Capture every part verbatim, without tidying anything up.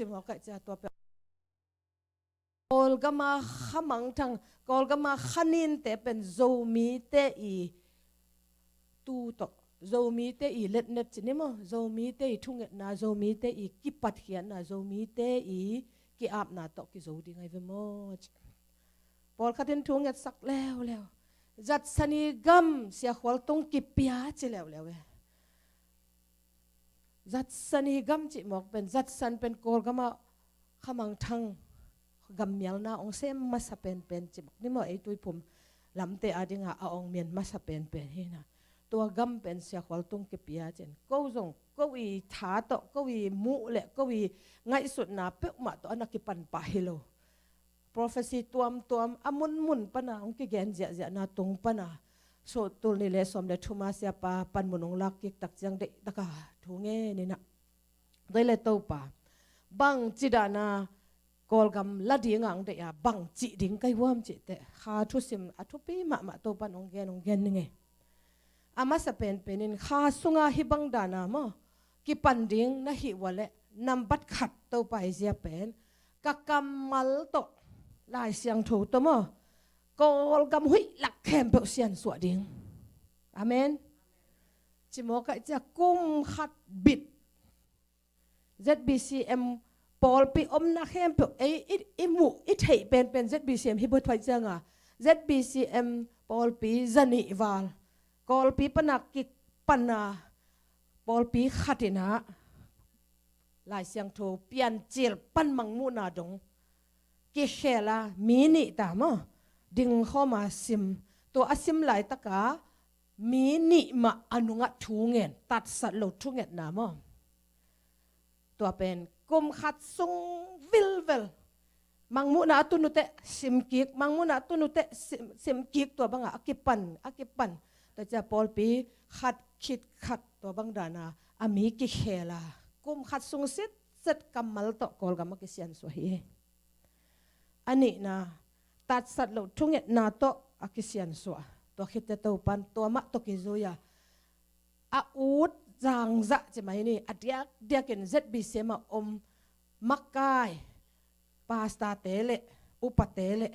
Mawk ah cia tua peuh. Kawlgama khamangthang, Kawlgama khaninte pen Zomite i tu tawh, Zomite i letnet ci ni maw, Zomite i thungetna, Zomite i kipatkhiatna, Zomite i ki-apna tawh kizo ding ahi ve maw ci. Pawlkhat in thu ngetsak leuleu. Zatsan i gam siakhual tung kipia ci leuleu e. Zatsan i gam cih mawk pen, zatsan pen Kawlgama khamangthang gammialna ong sem masa penpen cih mawk ni maw, ei Tuiphum lamte adinga a ong mian masa penpen hi na. Tua gam pen siakhual tung kipia cin. Ko zong, ko i tha tawh, ko i muh le ko i ngaihsutna peuhmah tawh a na kipan pah hi lo. Prophecy tuamtuam a munmun pana hong kigen ziahziahna tung pana, so tul nih le sawm le thuma siapa panmun hong lak kik tak ciang deih taka thu ngen inah. Doi le Topa, bang cidahna Kawlgam la dinga hong deih a, bang cih ding kai huam cih teh kha thusim a thupi mahmah Topan hong gen, hong gen ning e. A masa penpen in kha sunga hih bang dana maw kipan ding na hih ua leh nambat khat Topa i zia pen ka kammal tawh, Lai Siangtho tawh maw Kawlgam huih lak khempeuh siansuah ding. Amen. Ci mawk ah cia kum khat bit Z B C M pawlpi omna khempeuh ei i, i muh i theih penpen Z B C M hi bawt huai cianga Z B C M pawlpi zanih val Kawlpi pana kipana pawlpi khatinah Lai Siangtho Piancil pan Mangmuhna dong kikhela mi nih ta maw dingkhawma sim. Tua a sim laitaka mi nih mah a nungah thu ngen, tatsat lo thungetna maw. Tua pen kum khat sung vilvel Mangmuhna a tun uh teh simkik, Mangmuhna a tun uh teh sim, simkik tua bangah a kipan, a kipan. Tua cia pawlpi khat khit khat tua bang dana a mi kikhela kum khat sung sitset kammal tawh Kawlgam a kisiansuah hi. A nihna, tatsat loh thungetna tawh a kisiansuah. Tua khitte Topan tua mah tawh kizui a, a ut zangzah ci mai ni, a diakdiakin Z B C M a om makai pastorte le upate le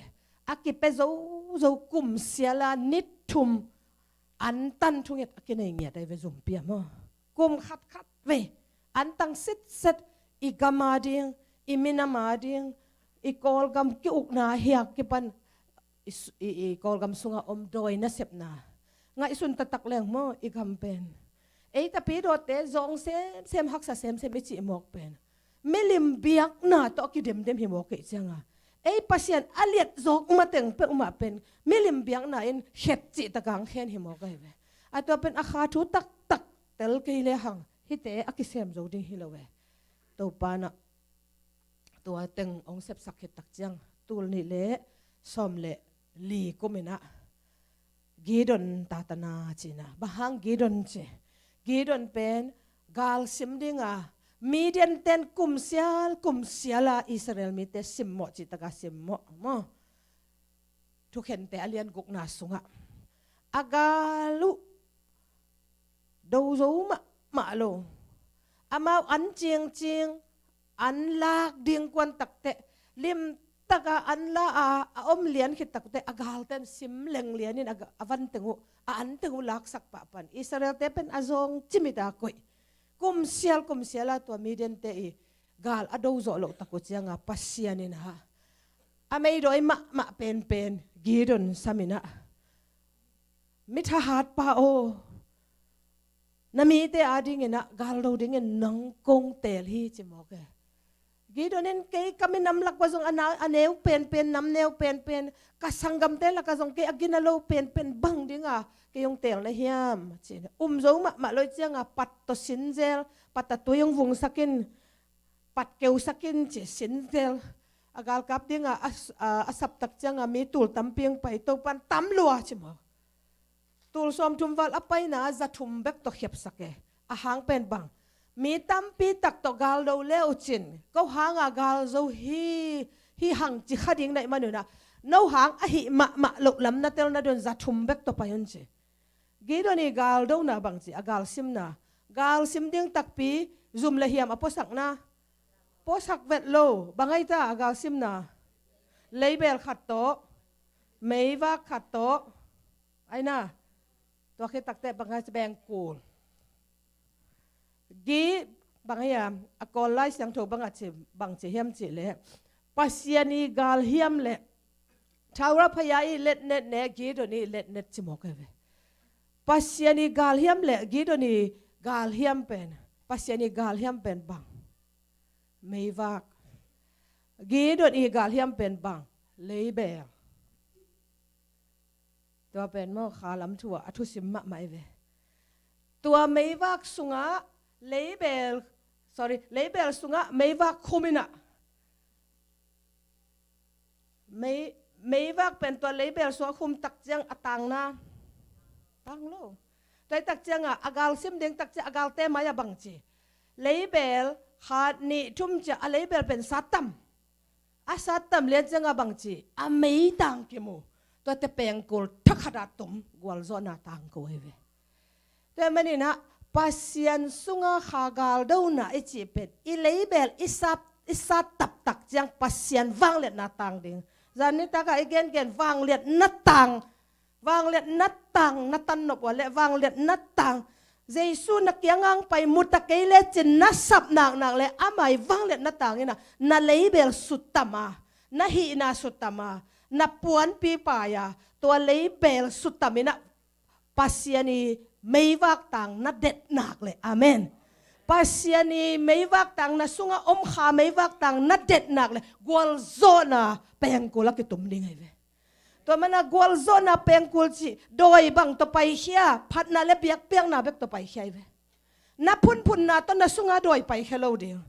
a kipia zozo kum siala ni thum antan thunget a kinei ngiat ahi ve, zumpi a maw. Kum khatkhat vei antang sitset i gam a ding, i minam a ding, i Kawlgam ki-ukna hiak kipan i, i, i Kawlgam sunga om dawi nasepna ngaihsun taktak leng maw i gam pen. Ei tapidawte zawng semsem, haksa semsem i cih mawk pen milim biakna tawh a kidemdem hi mawk ei cianga ei Pasian a liat zawk mateng peuhmah pen milim biakna in khet cih takang khen hi mawk ahi ve. A tua pen a kha thu taktak tel kei le hang hihte a kisem zo ding hi lo ve. Topa nah tua teng hong sepsak khit tak ciang tul nih le sawm le li kuminah Gideon tatana cina. Bang hang Gideon ci? Gideon pen gal sim dinga Midian ten kumsial kumsiala Israel mite simmawh cih taka simmawh maw. Thukhente a lian gukna sungah a gal uh do zo mahmah lo. Amau an cingcing, an lak ding kuan takteh limtaka an la a, a om lian khit takteh a galten sim leng lianin a, a van teng uh, a an teng uh laksak pahpan Israelte pen a zawng cimita koih. Kumsial kumsiala tua Midiante i gal a do zawh loh tak uh cianga Pasian inah a meidawi mahmah penpen Gideon saminah, mi thahatpa aw, na mite a dinginah galdo dingin nang kong teel hi ci mawk e. Gideon in kei ka minam lak ua zong a na, a neu penpen, nam neu penpen, ka sanggamte laka zong kei a gina lo penpen bang dinga kei hong teel na hiam ci. Um zo mahmah lo i cianga pat tawh sinzel, pat a tui hong vungsakin, pat keusakin ci sinzel. A galkap dinga a, a, a saptak cianga mi tul tampi hong pai, Topan tam lua ci maw. Tul sawmthum val a paina za thum bek tawh khiapsak e. A hang pen bang, mi tampi tak tawh galdo le uh cin ko hanga galzo hi, hi hang ci kha ding naih manunah no hang ahi mahmah loh lam na tel na don za thum bek tawh pai un ci. Gideon i galdona bang ci a galsimna, galsim ding takpi zum le hiam a puasakna Puaksak vet lo, bang ahi ta a galsimna? Leibel khat tawh, meivak khat tawh, aina, tua khit takteh bang ahi ta, bengkul. Gi, bang ahi a, a Kawl Lai Siangtho bang a ci, bang ci hiam cih leh, Pasian i galhiam leh, Thaura phaya i letnet ne, Gideon i letnet ci mawk ahi ve. Pasian i galhiam leh Gideon i galhiam pen, Pasian i galhiam pen bang? Meivak. Gideon i galhiam pen bang? Leibel. Tua pen maw, khalam thu ah a thusim mahmah ahi ve. Tua meivak sungah leibel, sorry, leibel sungah meivak khum in ah, mei, meivak pen tua leibel sungah khum tak ciang a tangna, tang lo. Tua i tak ciangah a galsim ding tak ciang a galte mai-ah bang ci? Leibel khat nih thum ciang a leibel pen sat tam. A sat tam lian ciangah bang ci? A meitang kimu. Tuate pengkul thakhat ah tum, gualzawhna tangko ahi ve. Tua manin ah Pasian sungah kha galdona i cih pen i leibel i sat, i sat taptak ciang Pasian vangliatna tang ding. Zan nitak ah i gengen vangliatna tang, vangliatna tang na tan nop uh leh vangliatna tang. Jesu na kiangah hong pai mu ta kei lecin na sap naknak leh amah i vangliatna tang in ah na leibel suttam a, na hihna suttam a, na puanpi pai a, tua leibel suttam in ah Pasian i meivak tang na det nak leh. Amen. Pasian i meivak tang na sungah om kha, meivak tang na det nak leh gualzawhna pengkul ah kitum ding ahi ve. Tua manin ah gualzawhna pengkul cih dawi bang tawh paikhia, phatna leh biakpiakna bek tawh paikhia ahi ve. Na phunphunna tawh na sungah dawi paikhia lo ding.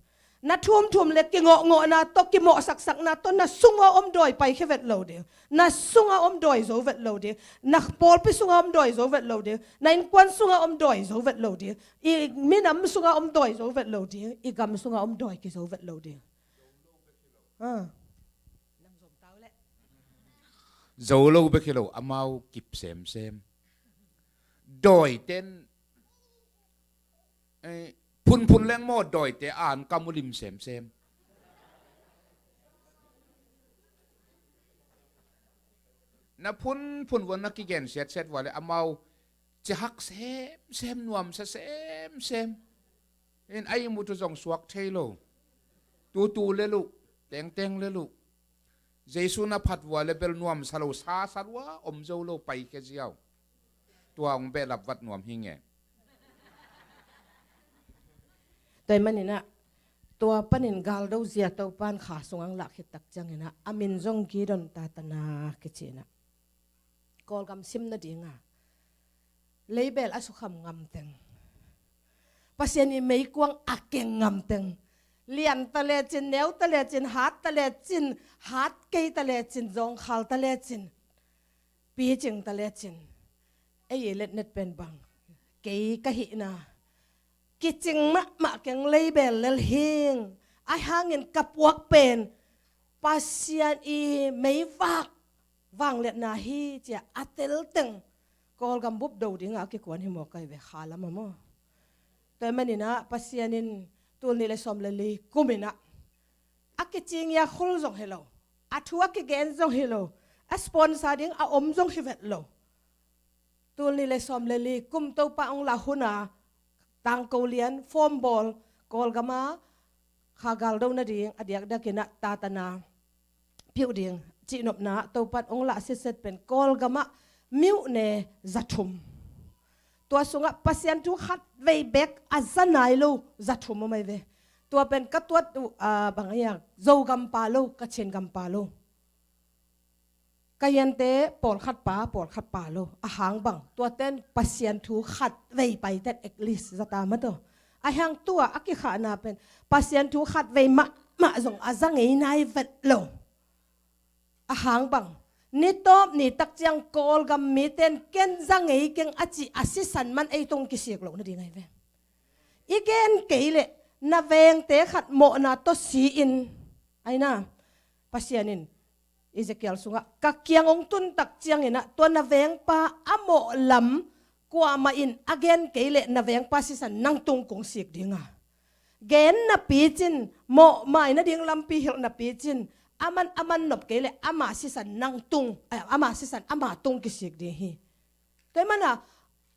Na thumthum leh kingawhngawhna tawh, kimawhsaksakna tawh na sungah om dawi paikhia vet lo ding. Na sungah om dawi zo vet lo ding. Na pawlpi sungah om dawi zo vet lo ding. Na innkuan sungah om dawi zo vet lo ding. I minam sungah om dawi zo vet lo ding. I gam sungah om dawi kizo vet lo ding. Ah. Zo lo bek hi lo, amau kip semsem. Dawiten, eh, phunphun leng maw, dawite an kam uh lim semsem. Na phunphun vua na kigen siatsiat vua leh amau cihak semsem, nuamsa semsem. In a ihmu tu zong suak thei lo. Tutu lel uh, tengteng lel uh. Jesu na phat vua leh bel nuamsa lo, sasa lua, om zo lo, paikhia ziau. Tua hong behlap vat nuam hi nge. Tua ahih manin ah, tua panin galdo zia Topa'n kha sungah hong lah khit tak ciangin ah, a min zong Gideon Tatana kici in ah. Kawlgam sim nading a, leibel a sukham ngamteng, Pasian i meikuang a keng ngamteng, lian ta lecin, neu ta lecin, hat ta lecin, hat kei ta lecin, zawngkhal ta lecin, picing ta lecin, ei i letnet pen bang? Kei ka hihna kicing mahmah keng, leibel lel hing. Ahi hangin ka puak pen Pasian i meivak vangliatna hi, ci-a a telteng Kawlgam bup do dingah a kikuan hi mawk ahi ve, kha lamah maw. Tua ahih manin ah Pasian in tul nih leh sawm leh li kum in ah, a kicingia khol zong hi lo, a thu a kigen zong hi lo, a sponsor ding a om zong hi vet lo. Tul nih leh sawm leh li kum Topa hong lah hun a, tangko lian, form bawl, Kawlgam ah kha galdo nading a diakdiak in ah Tatana piuh ding cihnopna Topa'n hong lah sitset pen Kawlgam ah miuhne za thum. Tua sungah Pasian thu khatvei bek a za nai lo za thum om ahi ve. Tua pen ka tuat uh, ah, bang ahi a, Zogam palo, Kachin gam palo, Kayente pawlkhat pa, pawlkhat palo. A hang bang, tuate'n Pasian thu khatvei paite'n at least za ta mah tawh. A hang tua a kikhahna pen Pasian thu khatvei mahmah zong a za ngei nai vet lo. A hang bang, ni tawp ni tak ciang Kawlgam mite'n ken za ngei keng a cih a sisan man ei tawh kisik loh nading ahi ve. I gen kei leh na vengte khat mawhna tawh si-in, aina, Pasian in Ezekiel sungah ka kiang hong tun tak ciangin ah tua na vengpa a mawh lam kuamah in a gen kei leh na vengpa sisan nang tung kong sik ding a, gen napi cin, mawhmai nading lampi hilh napi cin, aman aman nop kei leh ama sisan nang tung, ai, ama sisan ama tung kisik ding hi. Tua hi mana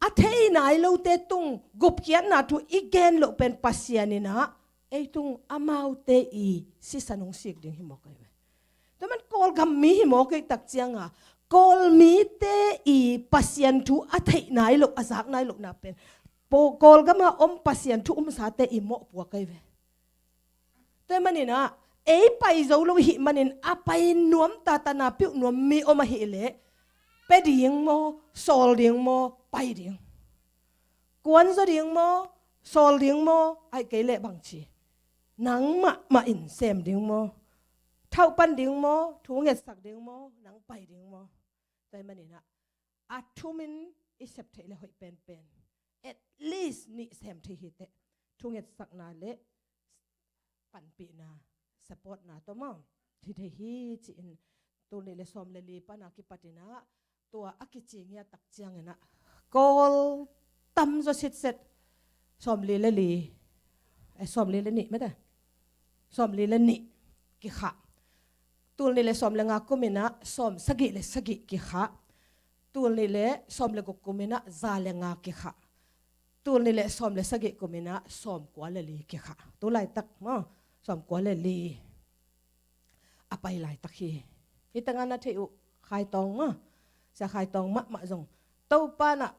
a thei nai lote tung gupkhiatna thu i gen loh pen Pasian in ah ei tung amaute i sisan hong sik ding hi mawk ahi ve. Tua man Kawlgam mi hi mawk ei tak cianga Kawlmite i Pasian thu a theih nai loh, a zak nai lohna pen Kawlgama om Pasian thu umsate i mawhpuak ahi ve. Tua hi manin ah ei pai zo lo hih manin a pai nuam, tatana piuh nuam mi om ahih leh pe ding maw, sawl ding maw, pai ding? Kuanzaw ding maw, sawl ding maw, aih kei leh bangci? Nang mahmah in sem ding maw? Thauhpan ding maw? Thu ngetsak ding maw? Nang pai ding maw? Tua hi manin ah a thumin i sep theih le hoih penpen, at least nih sem thei hi teh. Thu ngetsakna le panpihna, supportna tawh maw hi thei hi ci-in, tul nih le sawm le li pana kipatin ah tua a kici ngiat tak ciangin ah Kawl tamzaw sitset sawm li le li, eh, sawm li le nih mete, sawm li le nih kikhah. Tul nih le sawm le nga kumin ah sawm sagih le sagih kikhah. Tul nih le sawm le guk kumin ah za le nga kikhah. Tul nih le sawm le sagih kumin ah sawm kua le li kikhah. Tu laitak maw, sawm kua le li a pai laitak hi. Hih tengah na theih uh Khai Tawng maw, Sia Khai Tawng mahmah zong Topa in ah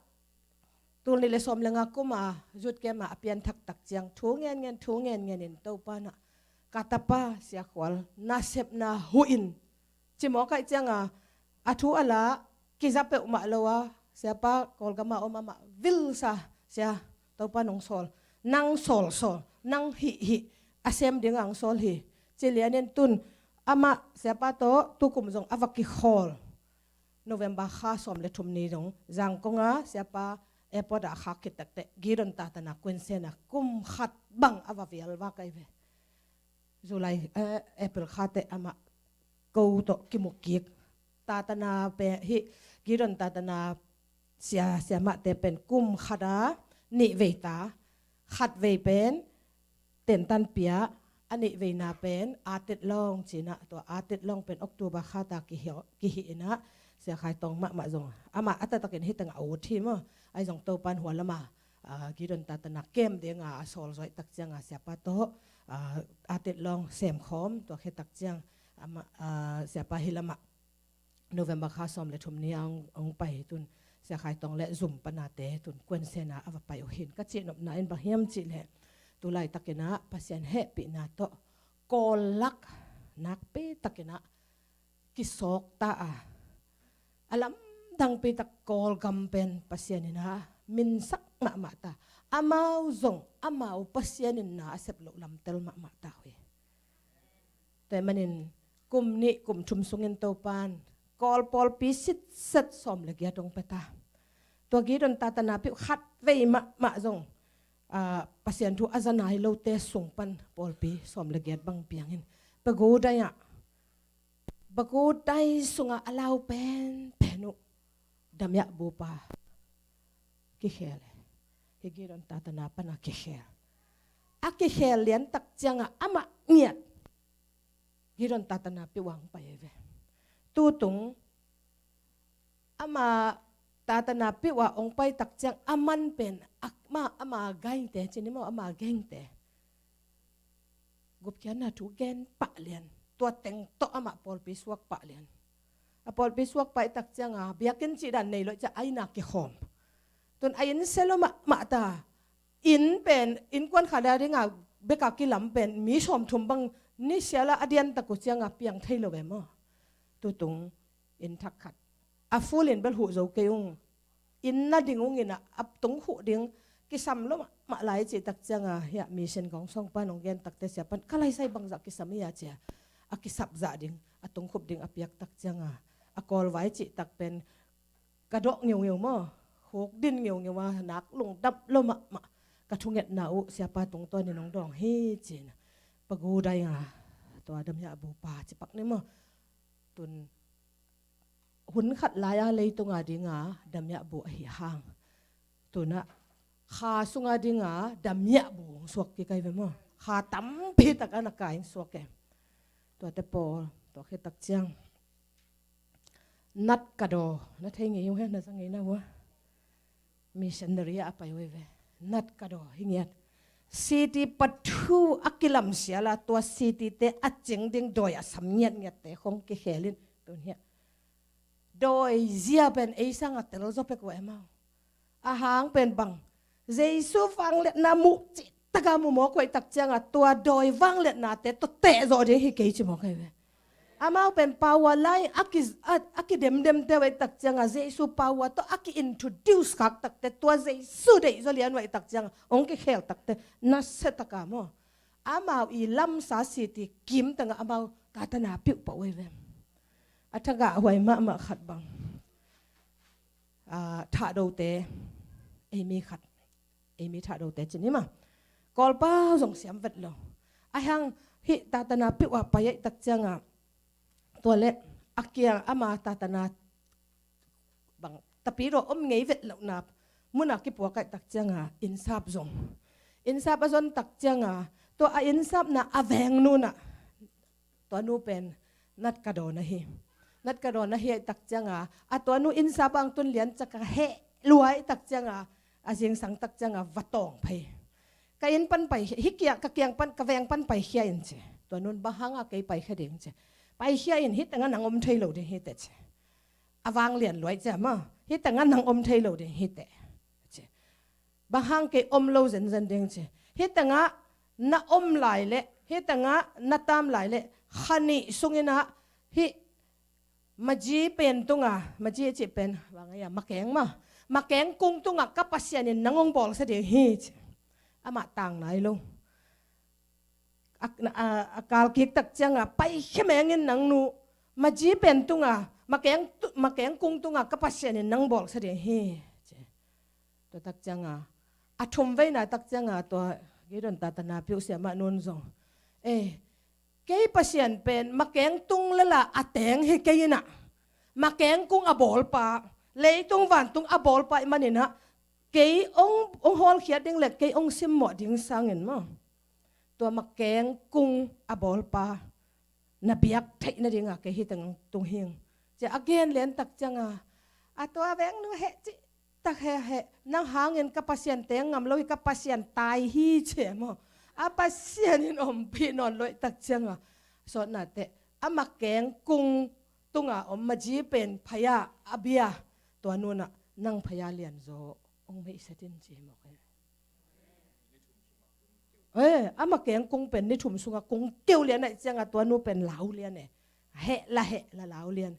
tul nih le sawm le nga kuma zut kema a pianthak tak ciang thu ngen ngen, thu ngen ngen in Topa in ah ka tapa Sia Khual nasepna huh in ci mawk aih cianga a thu a la kiza peuhmah lo a, siapa Kawlgama om amah vilsa, Sia, Topa nong sawl, nang sawl sawl, nang hih hih a sem dinga hong sawl hi. Ci lianin tun amah siapa tawh tukum zong a va kikhawl. November kha sawm le thum ni dong Zangkong a siapa airport ah a khak khit takteh Gideon Tatana kuensena kum khat bang a va vial vak ahi ve. July, eh, April kha teh amah ko tawh kimu kik. Tatana pen hih Gideon Tatana sia, siamahte pen kum khat a nih vei ta, khat vei pen tentan pia, a nih veina pen Atet Long cina, tua Atet Long pen October kha ta kihi, kihi ina, Sia Khai Tawng mahmah zong amah a taktakin hih tengah a ut hi maw. Ahi zong Topan hua lama, ah, Gideon Tatana kem dinga a sawl zaw ih tak cianga siapa tawh, ah, Atet Long sem khawm, tua khe tak ciang amah, ah, siapa hi lama November kha sawm le thum ni a hong, hong pai hi tun, Sia Khai Tawng le zum panate tun kuensena a va pai uh hin ka cihnopna in bang hiam cih leh, tu laitakin ah Pasian hehpihna tawh Kawl lak nakpi takin ah kisawk ta a, a lamdangpi tak Kawlgam pen Pasian in ah minsak mahmah ta, amau zong amau Pasian in na a sep loh lamtel mahmah ta uh hi. Tua manin kum nih kum thum sungin Topan Kawl pawlpi sitset sawm le giat hong pia ta. Tua Gideon Tatana piuh khat vei mahmah zong, ah, Pasian thu a za nai lote sung pan pawlpi sawm le giat bang piangin Pagudai ah, Pagudai sungah a lau penpen uh Damiah Bupa kikhel hi. Hih Gideon Tatana pana kikhel. A kikhel liantak ciangah amah ngiat Gideon Tatana piuh ah hong pai ahi ve. Tutung ama Tatana piuh ah hong pai tak ciang a man pen ama, ama gaingte cini maw, ama gaingte gupkhiatna thu gen pah lian. Tua teng tawh amah pawlpi suak pah lian. A pawlpi suak pah ih tak cianga biakinn cih dan nei lo ih ciah a inn ah kikhawm. Tun a inn sia lo mahmah ta. Inn pen, innkuan khat a dinga beka kilam pen mi sawmthum bang ni siala a diantak uh cianga piang thei lo ve maw? Tutung inn thak khat a full in bel huh zo kei ung. Inn na ding ung in ah a tung huh ding kisam lo mahmah lai cih tak cianga hiah mission kong sawngpan hong gen takte sia pan ka laisai bangzah kisam hi a cia a kisap zah ding a tung khup ding a piak tak cianga a kawlvai cih tak pen ka dawh ngeungeu maw? Khuk din ngeungeu a nak lungdam lo mahmah ka thungetna uh siapa tungtawn in hong dawng hi cin Pagudai a tua Damiah Bupa cipak ni maw? Tun hun khat lai-a leitunga dinga Damiah Bu ahi hang tunah kha sunga dinga Damiah Bu hong suak kik ahi ve maw? Kha tampi tak a na kai suak e. Tuate pawl, tua khit tak ciang Nat Kadaw, na thei ngei uh hia, na za ngei na uh a? Missionary a pai uh hi ve. Nat Kadaw hi ngiat. City pathum a kilamsial a, tua city te a cing ding dawi a sam ngiatngiatte khong kikhelin tun hia. Dawi zia pen ei sang a tel zaw pek uh a, amau a hang pen bang, Jesu vangliatna muh cih taka mu mawk uh ahih tak cianga tua dawi vangliatnate tawh teh zawh ding hi kei ci mawk ahi ve. Amau pen power line a ki, a, a kidemdemte uh ahih tak cianga Jesu power tawh a ki-introduce khak takte, tua Jesu deih zaw lian uh ahih tak cianga hong kikhel takte nasia taka maw, amau i lamsa city kim tengah amau tatana piuh pah uh ahi ve. A thagahhuai mahmah khat bang, ah, Thahdote, ei mi khat, ei mi Thahdote ci ni maw, Kawlpau zong siam vet lo. Ahih hang hih tatana piuh a pai ahih tak cianga, tua leh a kiang ama tatana bang, tapidaw om ngei vet lohna mun a kipuak ahih tak cianga innsap zong, innsap a zon tak cianga tua a innsapna a vengnu in ah, tua nu pen Nat Kadaw na hi. Nat Kadaw na hi ahih tak cianga, a tua nu innsap ah hong tun lian ciang ka heh lua ahih tak cianga, a zingsang tak cianga va tawng phei. Ka inn pan pai, hih kiang, ka kiang pan, ka veng pan paikhia in ci. Tua nu in bang hanga kei paikhia ding ci. Paikhia in, hih tengah nang om thei lo ding hi teh ci. A vanglian lua ahih ciang maw, hih tengah nang om thei lo ding hi teh ci. Bang hang kei om lo zenzen ding ci. Hih tengah na om lai leh, hih tengah na tam lai leh, kha nih sungin ah hih Maji pen tunga, Maji a cih pen bang a hia, Makeng maw, Makeng kung tungah ka Pasian in nang hong bawlsia ding hi ci. Amah tang nai lo. A, a, a kal kik tak cianga, paikhia mengin nang nu, Maji pen tunga, Makeng tu, Makeng kung tunga ka Pasian in nang bawlsia ding hi ci. Tua tak cianga, a thumveina tak cianga tua Gideon tatana piuh siamah nu in zong, eh, kei Pasian pen Makeng tung lel a a teng hi kei in ah, Makeng kung a bawlpa, leitung vantung a bawlpa ahih manin ah, kei hong, hong hawlkhiat ding leh kei hong simmawh ding sangin maw, tua Makeng kung a bawlpa na biak theih nadinga kei hih tengah tung hing ci a gen lian tak cianga, a tua vengnu heh cih tak, heh, heh, nang hangin ka Pasian teng ngam lo hi, ka Pasian tai hi ci maw. A Pasian in ompih nawn lo ahih tak cianga, sawtna teh, a Makeng kung tunga om Maji pen phaya a bia, tua nu in ah nang phaya lianzaw hong meihset in ci mawk e. Eh, a Makeng kung pen ni thum sunga kung keu lian ahih cianga tua nu pen lau lian e. Heh la heh la lau lian.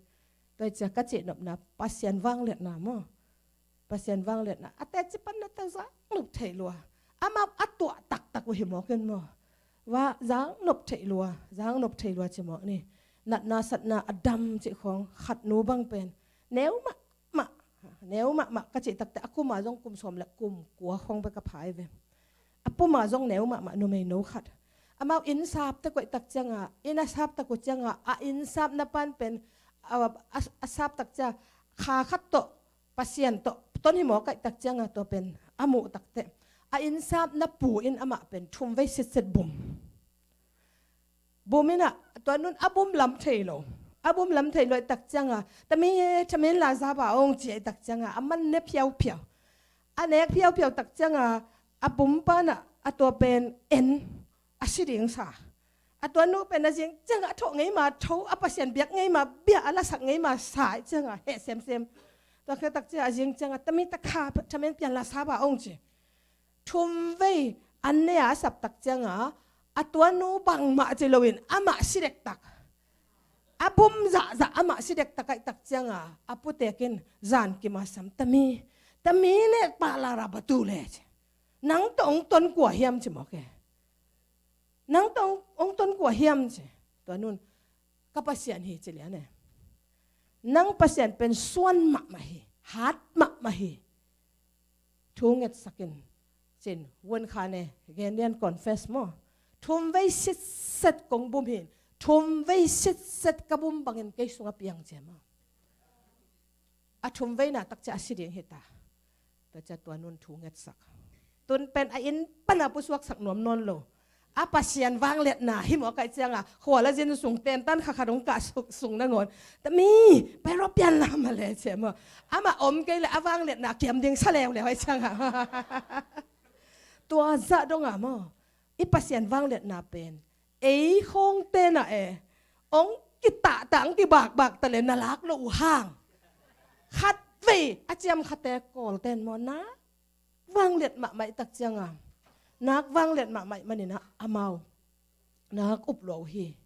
Tua ahih ciang ka cih nopna Pasian vangliatna maw, Pasian vangliatna a teci pan na tau zang nop theih lua. Amau a tuah taktak uh hi mawk in maw, va zang nop theih lua, zang nop theih lua ci mawk ni. Natna satna a dam cih khawng khat nu bang pen neu mah mah, neu mahmah ka cih takte a kuma zong kum sawm le kum kua khawng bek a pha hi ve. A puma zong neu mahmah, numei no khat. Amau inn sap tek uh ahih tak cianga, inn a sap tak uh cianga, a inn sapna pan pen, a, a, a sap tak ciang kha khat tawh, Pasian tawh ton hi mawk ahih tak cianga tua pen a muh takte, a inn sapna pu in amah pen thumvei sitset bum. Bum in ah, tua nu in a bum lam thei lo. A bum lam thei lo ahih tak cianga, tami, tami in la za ba ong ci ahih tak cianga, a man ne phiauphiau. A nek phiauphiau tak cianga, a bum pan ah, a tua pen en, a si ding sa. A tua nu pen a zing cianga a thawh ngei ma tho, a Pasian biak ngei ma bia, a lasak ngei ma sa ahih cianga heh semsem. Tua khit tak cianga a zing cianga, tami ta kha, tami in pian la sa ba ong ci. Thumvei an ne a sap tak cianga, a tua nu bangmah ci loin amah si dektak. A bum zahzah amah si dektak ahih tak cianga, a putek in zan kim a sam, tami, tami ne pah la ra ba tu le ci. Nang tawh hong ton kua hiam ci mawk e. Nang tawh hong ton kua hiam ci. Tua nu in ka Pasian hi ci lian e. Nang Pasian pen suan mahmah hi, hat mahmah hi. Thu ngetsak in cin, Vuan Khan e, gen lian, confess maw. Thumvei sitset kong bum hi, thumvei sitset ka bum bangin kei sungah piang ci maw. A thumveina tak ciang a si ding hi ta. Tua ciang tua nu in thu ngetsak. Tun pen a inn pan a pusuaksak nuam nawn lo. A Pasian vangliatna hi mawk ahih cianga, khual a zin sung tentan kha khat hong kah sung, sung nangawn, tami, pai ro pian la mah le ci maw. Amah om kei le a vangliatna kiam ding sa leuleu ahih cianga. Tua zah dongah maw, i Pasian vangliatna pen ei khawng tenah e, hong kitahtah, hong kibakbak ta le na lak lo uh hang. Khatvei a ciam khate Kawlte in maw, nak vangliat mahmah i tak cianga, nak vangliat mahmah i maninah amau nak up lua uh hi.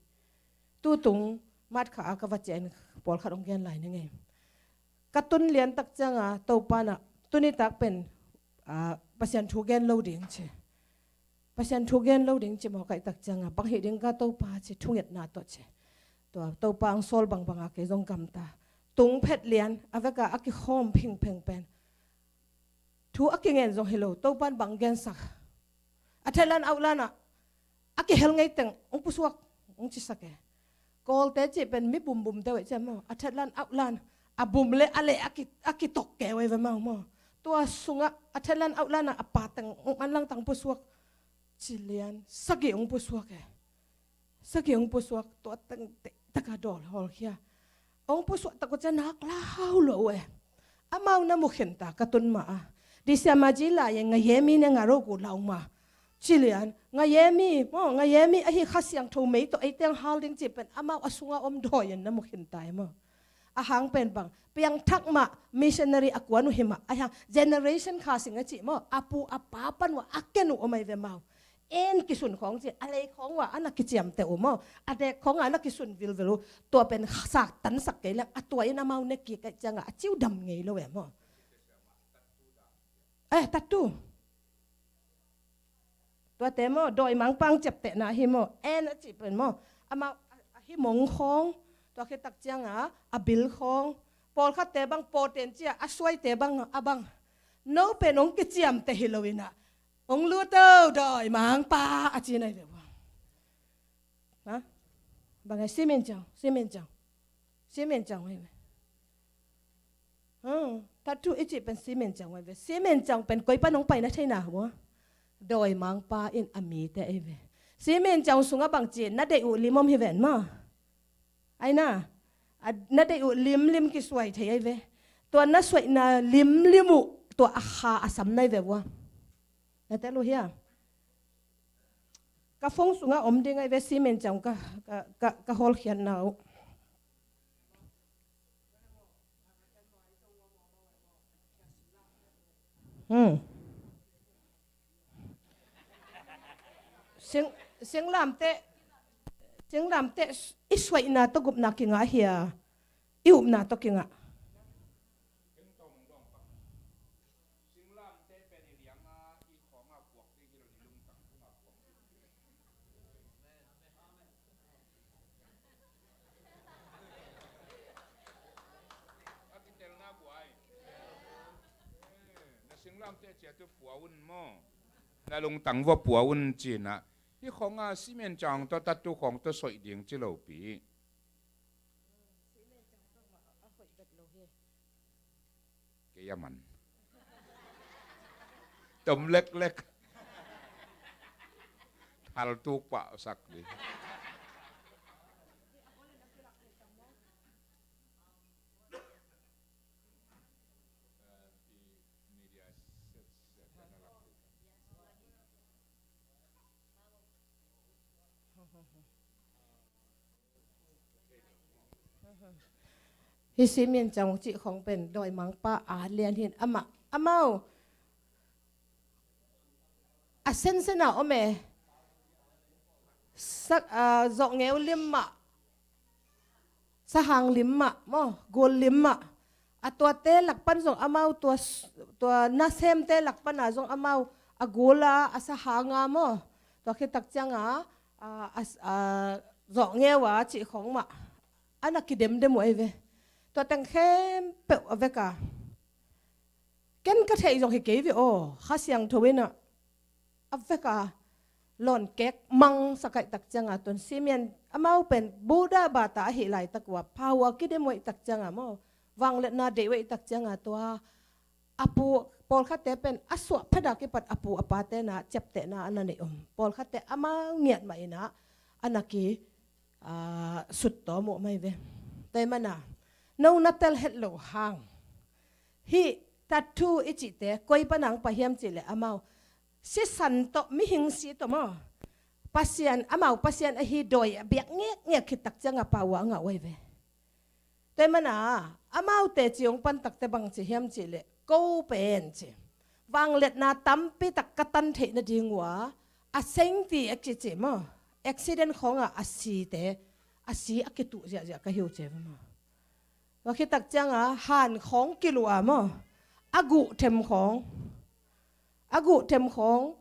Tutung March kha a ka va ciah in pawlkhat hong gen lai ning ei. Ka tun lian tak cianga Topa nah, tuni tak pen, ah, Pasian thu gen lo ding ci. Pasian thu gen lo ding ci mawk ahih tak cianga, bang hih ding ka Topa ci, thungetna tawh ci. Tua Topa hong sawl bangbanga kei zong gamta. Tung phet lian a veka a kikhawm phingpheng pen thu a kingen zong hi lo, Topa in bang gensak. A thetlan auhlanah a kihel ngei teng hong pusuak, hong cisak e. Kawlte cih pen mi bumbum deuh e ci maw. A thetlan auhlan a bum le a leh a ki, a kitok keu e ve mau maw. Tua sungah a thetlan auhlanah a pa teng hong manlangtang pusuak. Ci lian sagih hong pusuak e. Sagih hong pusuak, tua teng teitaka dawl hawlkhia. Hong pusuak tak uh ciang nak lau lo e. Amau na mu khinta ka tun mah a. Disiamaji lai e, ngayemi ne ngaroku lau ma. Ci lian, ngayemi maw, ngayemi ahi Kha Siangtho mei tawh ei teng hal ding cih pen amau a sunga om dawi in na mu khinta e maw. A hang pen bang, piangthak mah, missionary a kuan uh hi mah, a hang generation kha sing a cih maw, a pu a pa pan uh a ken uh om ahi ve mau. En kisun khawng ci, a lei khawng uh a na kiciamteh uh maw, a dek khawng a na kisun vilvil uh, tua pen Satan sak kei leng, a tua in amau ne kik ahih cianga a ciu dam ngei lo e maw. Eh, tattoo. Tuate maw, dawimangpa hong ciaptehna hi maw, en a cih pen maw, amau a, a himong khawng, tua khit tak cianga a bil khawng, pawlkhatte bang pawten cia, a suaite bang a bang. No pen hong kiciamteh hi lo inah, hong lut o dawimangpa a ci nai ve ua. Ha? Bang e, simin ciang, simin ciang. Simin ciang hi ve. Hmm, tattoo i cih pen simen ciang uh ahi ve. Simen ciang pen koi pan hong paina theina uh a, dawimangpa in a mite ahi ve. Simen ciang sungah bang ci, na deih uh lim om hi ven maw. Ai na, a, na deih uh limlim kisuai thei ahi ve. Tua na suaihna limlim uh tua a kha a sam nai ve uh a. Na tel uh hia? Ka phone sungah om ding ahi ve, simen ciang ka, ka, ka, ka hawlkhiatna uh. Hmm. Sing, singlamteh, singlamteh i suaihna tawh gupna kingah hia, i upna tawh kingah? A kitelna buai. Eh, na singlamteh ciat uh pua un maw. Na lungtang vua pua un cinah. Hih khawngah simen ciang tawh tattoo khawng tawh soih ding ci lopi. Kei a man. Tom leklek. Thaltuk pahsak ding. Hih simen ciang cih khawng pen dawimangpa a lian hin amah, amau a sensen a om e. Sak, ah, zawhngeu lim mah, sahang lim mah maw, gul lim mah. A tuate lak pan zong amau tua s-, tua nasemte lak pana zong amau a gula, a sahanga maw, tua khitak cianga, a, a, a zawhngeu a cih khawng mah a na kidemdem uh ahi ve. Tua teng khempeuh a veka ken ka theih zong hi kei ve aw, Kha Siangtho inah a veka lawn kek mang sakaih tak cianga tun simen amau pen Buddha bata ahi laitak uh a pau a kidem uh ahi tak cianga maw, vangliatna deih uh ahi tak cianga tua a pu pawlkhatte pen a suah phat a kipat a pu a pate na ciaptehna a na neih om. Pawlkhatte amau ngiat mah in ah a na ki, ah, suttawm uh mah hi ve. Tua ahih manin ah no na tel het loh hang hih tattoo i cihte koi pan a hong pai hiam cih leh amau sisan tawh mihing si tawh maw, Pasian, amau Pasian ahi dawi a biak ngekngek khit tak ciang a pau a ngah uh ahi ve. Tua ahih manin ah amaute ci hong pan tak teh bang ci hiam cih leh ko pen ci vangliatna tampi tak ka tan theih nading uh a, a sengti a kici maw, accident khawng ah a site, a si a kituh ziahziah ka hi uh ci ve maw. Tua khit tak ciang a han khawng kiluah maw, a guh them khawng, a guh them khawng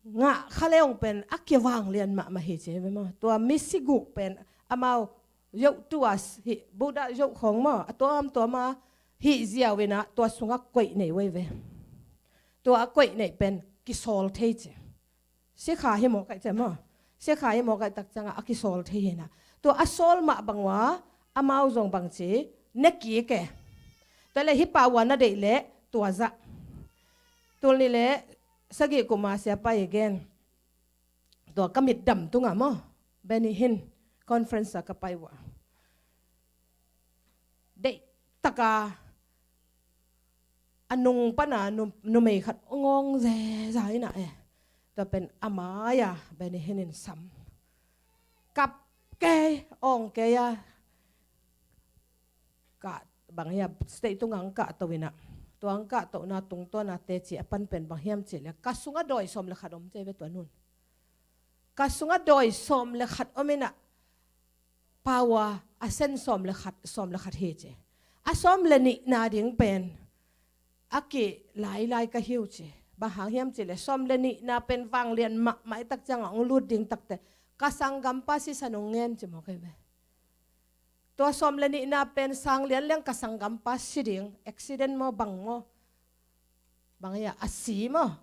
ngah kha leh hong pen a kivanglian mahmah hi ci ve maw. Tua misi guh pen amau yoh tua hih Buddha yoh khawng maw, a tuamtuam a hih ziau in ah tua sungah koih neih uh ahi ve. Tua a koih neih pen kisawl thei ci. Sikha hi mawk ahih ciang maw, sikha hi mawk ahih tak ciang a a kisawl thei hi in ah tua a sawl mah bang uh a amau zong bang ci ne kik e. Tua leh hih pau a na deih leh tua zah. Tul nih leh sagih kum a siapa i gen, tua ka mit dam tungah maw, Benny Hinn conference ah ka pai uh a, deih tak a a nung pan a nu, numei khat hong awng zeza in ah e. Tua pen a mai a Benny Hinn in sam, kap kei, awng kei a, kah, bang hiam, stage tungah hong kahto in ah, tua hong kahtohna tungtawn a teci a pan pen bang hiam cih leh ka sungah dawi sawm le khat om ci ve tua nun. Ka sungah dawi sawm le khat om in ah pau a a sen sawm le khat, sawm le khat hi ci. A sawm le nihna ding pen a kilailai ka hi uh ci. Bang hang hiam cih leh sawm le nihna pen vanglian mahmah ahih tak ciang a hong lut ding tak teh ka sanggampa sisan hong ngen ci mawk ahi ve. Tua sawm le nihna pen sang lianliang ka sanggampa si ding, accident maw bang maw, bang hiam, a si maw,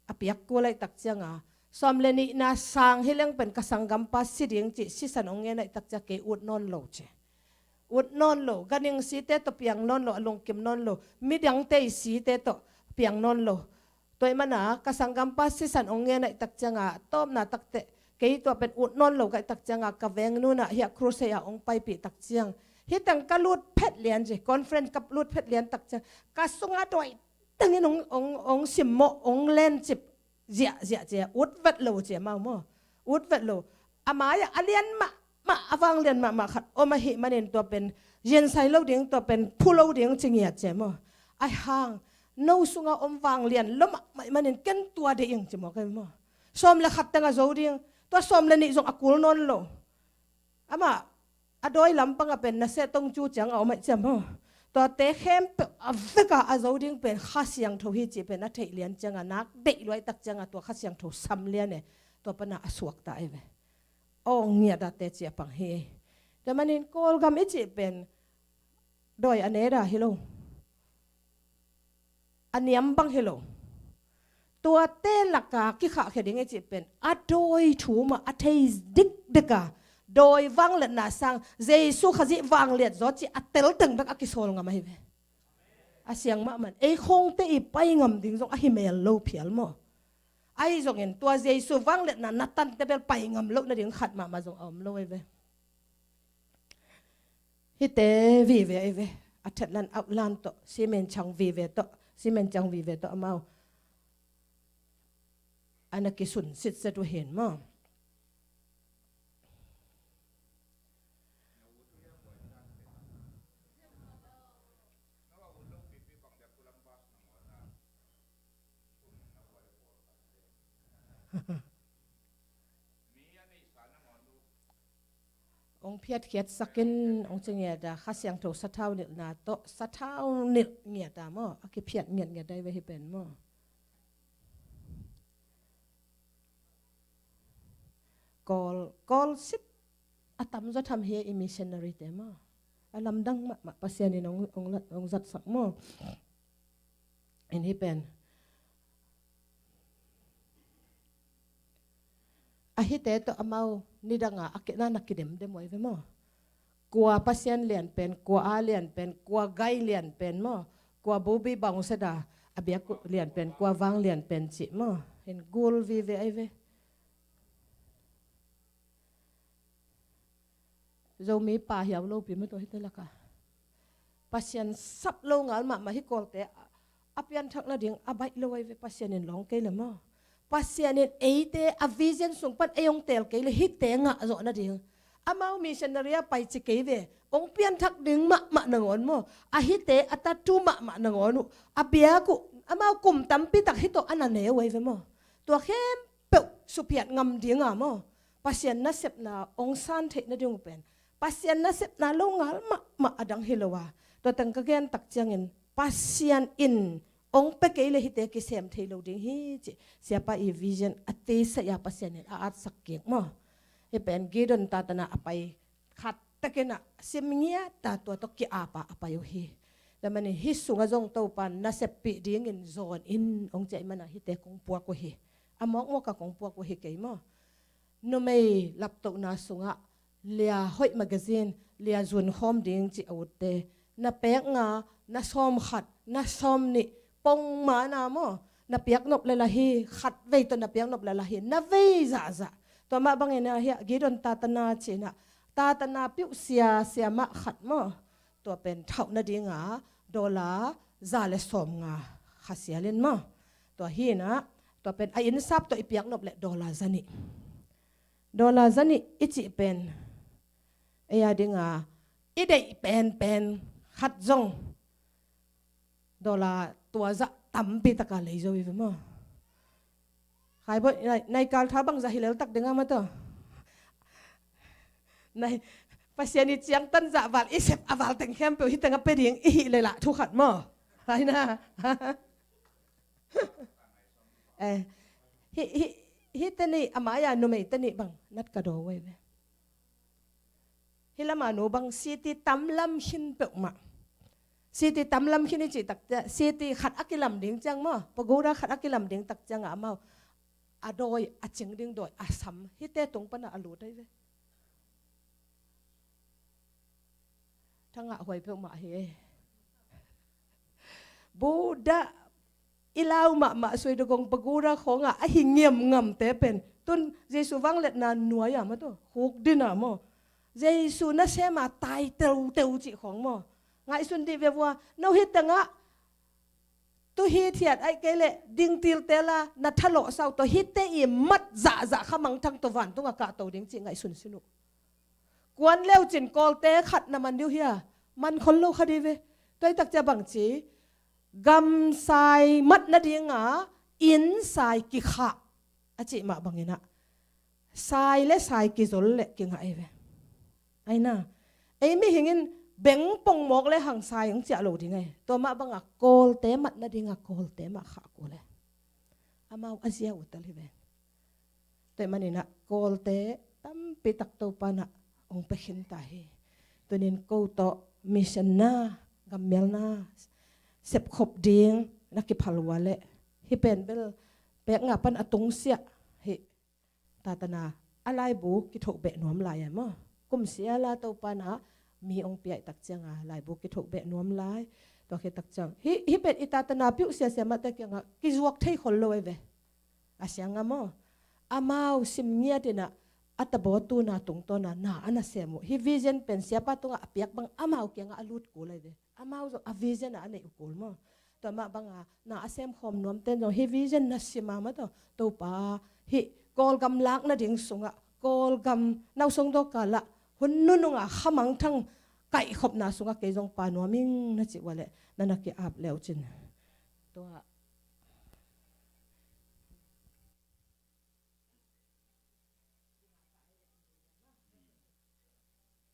a piak kul ahih tak ciang a, sawm le nihna sang hi leng pen ka sanggampa si ding cih sisan hong ngen ahih tak ciang kei ut nawn lo ci. Ut nawn lo, ganhing site tawh piang nawn lo, a lungkim nawn lo, midangte i site tawh piang nawn lo. Tua ahih manin ah ka sanggampa sisan hong ngen ahih tak ciang a, tawpna tak teh kei tua pen ut nawn lo ka hih tak ciang a, ka veng nun ah hiah crusade ah hong paipih tak ciang, hih teng ka lut phet lian ci, conference ka lut phet lian tak ciang ka sungah dawi tengin hong, hong, hong simmawh, hong lencip ziahziah ci a, ut vet lo ci a, amau maw, ut vet lo. A mai ah a lian mahmah, a vanglian mahmah khat om ahih manin tua pen zinsai lo ding, tua pen phu lo ding ci ngiat ci a maw. Ahih hang no sungah om vanglian lo mahmah ahih manin ken tua deih ing ci mawk ahi ve maw. Sawm le khat teng a zo ding, tua sawm le nih zong a kul nawn lo. Amah a dawi lampang ah pen na seh tong cu ciang a om ahih ciang maw. Tuate khempeuh a vek a a zo ding pen Kha Siangtho hi cih pen a theih lian ciang a, nak deih lua ahih tak ciang a tua Kha Siangtho sam lian e. Tua pan a a suakta ahi ve. Awng ngiat a teci a pang hi. Tua manin Kawlgam i cih pen dawi a ne dah hi lo, a niam bang hi lo. Tuate lak a kikhahkhia ding i cih pen a dawi thu mah a thei dikdik a, dawi vangliatna sang, Jesu Khazih vangliat zaw cih a tel teng bek a kisawl ngam ahi ve. A siang mahmah in ei khawngte i pai ngam ding zong a hi mel lo phial maw. Ahi zongin tua Jesu vangliatna na tante bel pai ngam loh nading khat mahmah zong a om lo ahi ve. Hihte vive ahi ve. A thatlan, outline tawh, simen chang vive tawh, simen chang vive tawh amau a na kisun sitset uh hi maw. Hong phiatkhiatsak in hong ci ngiat a, Kha Siangtho sathau nilhna tawh sathau nilh ngiat a maw, a kiphiat ngiatngiat ahi ve hih pen maw. Kawl, Kawl sit a tamzaw tham hi a, i missionary te maw. A lamdang mahmah, Pasian in hong, hong lat, hong zatsak maw. In hih pen a hihte tawh amau nidang a a kena na kidemdem uh ahi ve maw. Kua Pasian lian pen, kua a lian pen, kua gai lian pen maw, kua bubi bangset a, A biak uh lian pen kua vang lian pen cih maw? Hin gul vive ai ve. Zomi pa hiau lopi maw tua hite laka. Pasian sap lo ngal mahmah hi Kawlte a, a pianthak nading a baih lo ai ve Pasian in lawng kei le maw? Pasian in eite a vision sung pan ei hong tel kei le hite ngah zawh nading. Amau missionary a pai ci kei ve. Hong pianthak ding mahmah nangawn maw? A hite a tatu mahmah nangawn uh. A biak uh amau kum tampi tak hi tawh a na neu ai ve maw? Tua khempeuh suphiat ngam dinga maw? Pasian nasepna hong san theih nading uh pen Pasian nasepna lo ngal mahmah a dang hi lo a. Tua teng ka gen tak ciangin Pasian in hong pia kei le hite kisem thei lo ding hi ci. Siapa i vision a teisai a Pasian in a atsak kik maw? Hi pen Gideon tatana a pai khat takin a sim ngiat a tua tawh ki-apa a pai uh hi. Tua manin hih sungah zong Topa naseppih dingin zawn in hong ciah i mana hite kong puak uh hi. A mawkmawk a kong puak uh hi kei maw? Numei laptohna sungah lia hoih magazine lia zun khawm ding ci a utte na pek nga, na sawm khat, na sawm nih, pongmana maw? Na piak nop le la hi, khat vei tawh na piak nop le la hi, na vei zahzah. Tua mah bangin a hiah Gideon tatana cina, tatana piuh sia sia mah khat maw? Tua pen thauh nadinga dollar za le sawm nga kha sialin maw? Tua hina, tua pen a innsap tawh i piak nop le dollar zanih. Dollar zanih i cih pen ei a dinga i deih penpen khat zong dollar tua zah tampi taka lei zo i ve maw? Khai bawh nai, nai kal tha bang zah hi lel tak dinga maw tawh? Nai, Pasian i ciangtan zah val i sep a val teng khempeuh hi tengah pe ding i hih le lah thu khat maw? Hai na. Eh, hi, hi, hi teni a mai-a numei teni bang nat ka daw uh ai ve. Hi lama nu bang city tam lam khin peuhmah. City tam lam khin i cih tak ciang, city khat a kilam ding ciang maw? Pagoda khat a kilam ding tak ciangah amau a dawi, a cing ding dawi a sam hite tung pana a lut ai ve. Thangah huai peuhmah hi. Buddha i lau mahmah suidogong pagura khawngah a hi ngiamngamte pen tun Jesu vangliatna nuai-a maw tawh khuk dina maw? Jesu nasema tai teuteu cih khawng maw? Ngaihsun dih ve vua, no hi tengah tu hi thiat aih kei leh dingtilte la na thalawh sau tawh hite i mat zahzah kha mangthang tawh vantung a kahto ding cih ngaihsun sin uh. Kuan leucin Kawlte khat na man diu hia? Man khol lo kha di ve. Tuaitak cia bangci gamsai mat nadinga innsai kikhah a cih mah banginah sai le sai kizol le kingah ei ve. Aina ei mihingin beng pongmawk le hangsai hong ciah lo ding ei. Tua mah banga Kawlte mat nadinga Kawlte mah khah kul e. Amau a zia utal hi ve. Tua maninah Kawlte tampi tak Topa nah hong pia khinta hi. Tunin ko tawh mission na gammialna sepkhop ding na kiphal ua leh hi pen bel pek nga pan a tungsiah hi. Tatana a laibu kithoh beh nuam lai a maw? Kumsia la Topa nah mi hong piaih tak cianga laibu kithoh beh nuam lai. Tua khi tak ciang hi, hi pen i tatana piuh siasia mahte kiangah kizuak thei khol lo ei ve. A sianga maw? Amau sim ngiatinah a tabaw tuna tungtawna na a nasem uh hi. Vision pen siapa tungah a piak bang amau kiangah a lut kul ei ve. Amau zong a vision ah a neih uh kul maw? Tua mah banga na a semkhawm nuamten zong hi vision na sima maw tawh Topa hi Kawlgam lak nading sungah Kawlgam nausong dawkalah hun nununga khamangthang kaihkhopna sungah kei zong pa nuaming na cih ua leh na na ki-ap leucin. Tua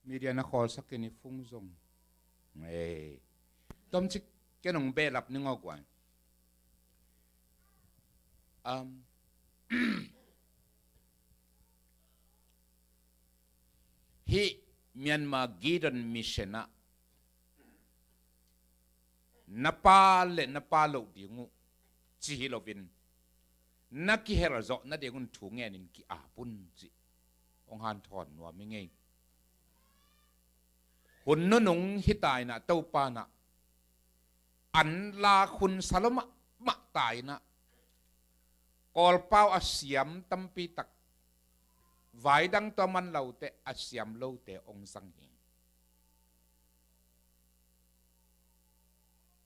media na khawlsak in i fung zong. Ei. Tom cik ken hong behlap ning aw guai. Um, hi Myanmar Gideon Mission ah na pa le na pa loh ding uh ci hi lovin na kihelzawh nadingun thu ngenin ki-ap un cih hong hanthawn nuam i ngei. Hun nunung hita inah Topa nah an lak hun salomah taktak in ah Kawlpau a siam tampi tak, vaidang tawh a man lote, a siam lote hong zang hi.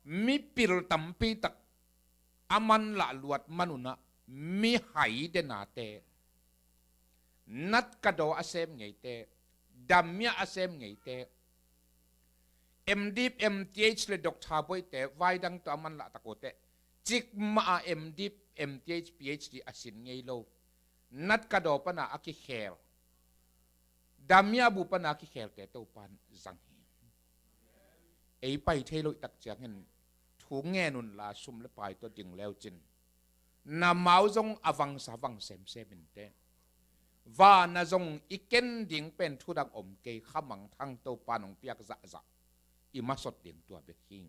Mipil tampi tak a manlah luat man un ah, mihai denate, Natkadaw a sem ngeite, Damia a sem ngeite, M.Div, M.Th le Doctor Boite, vaidang tawh a manlah takote, cikmah a M.Div, M.Th, Ph.D a sin ngei lo, Natkadaw pana a kikhel, Damia bu pana a kikhelte Topan zang hi. Ei pai thei loh i tak ciangin thu ngen unla, sum le pai tawh ding leucin, na mau zong a vangsa vang semsem inteh. Vana zong i ken ding pen thu dang om kei, khamangthang Topan hong piak zahzah i masot ding tua bek hi.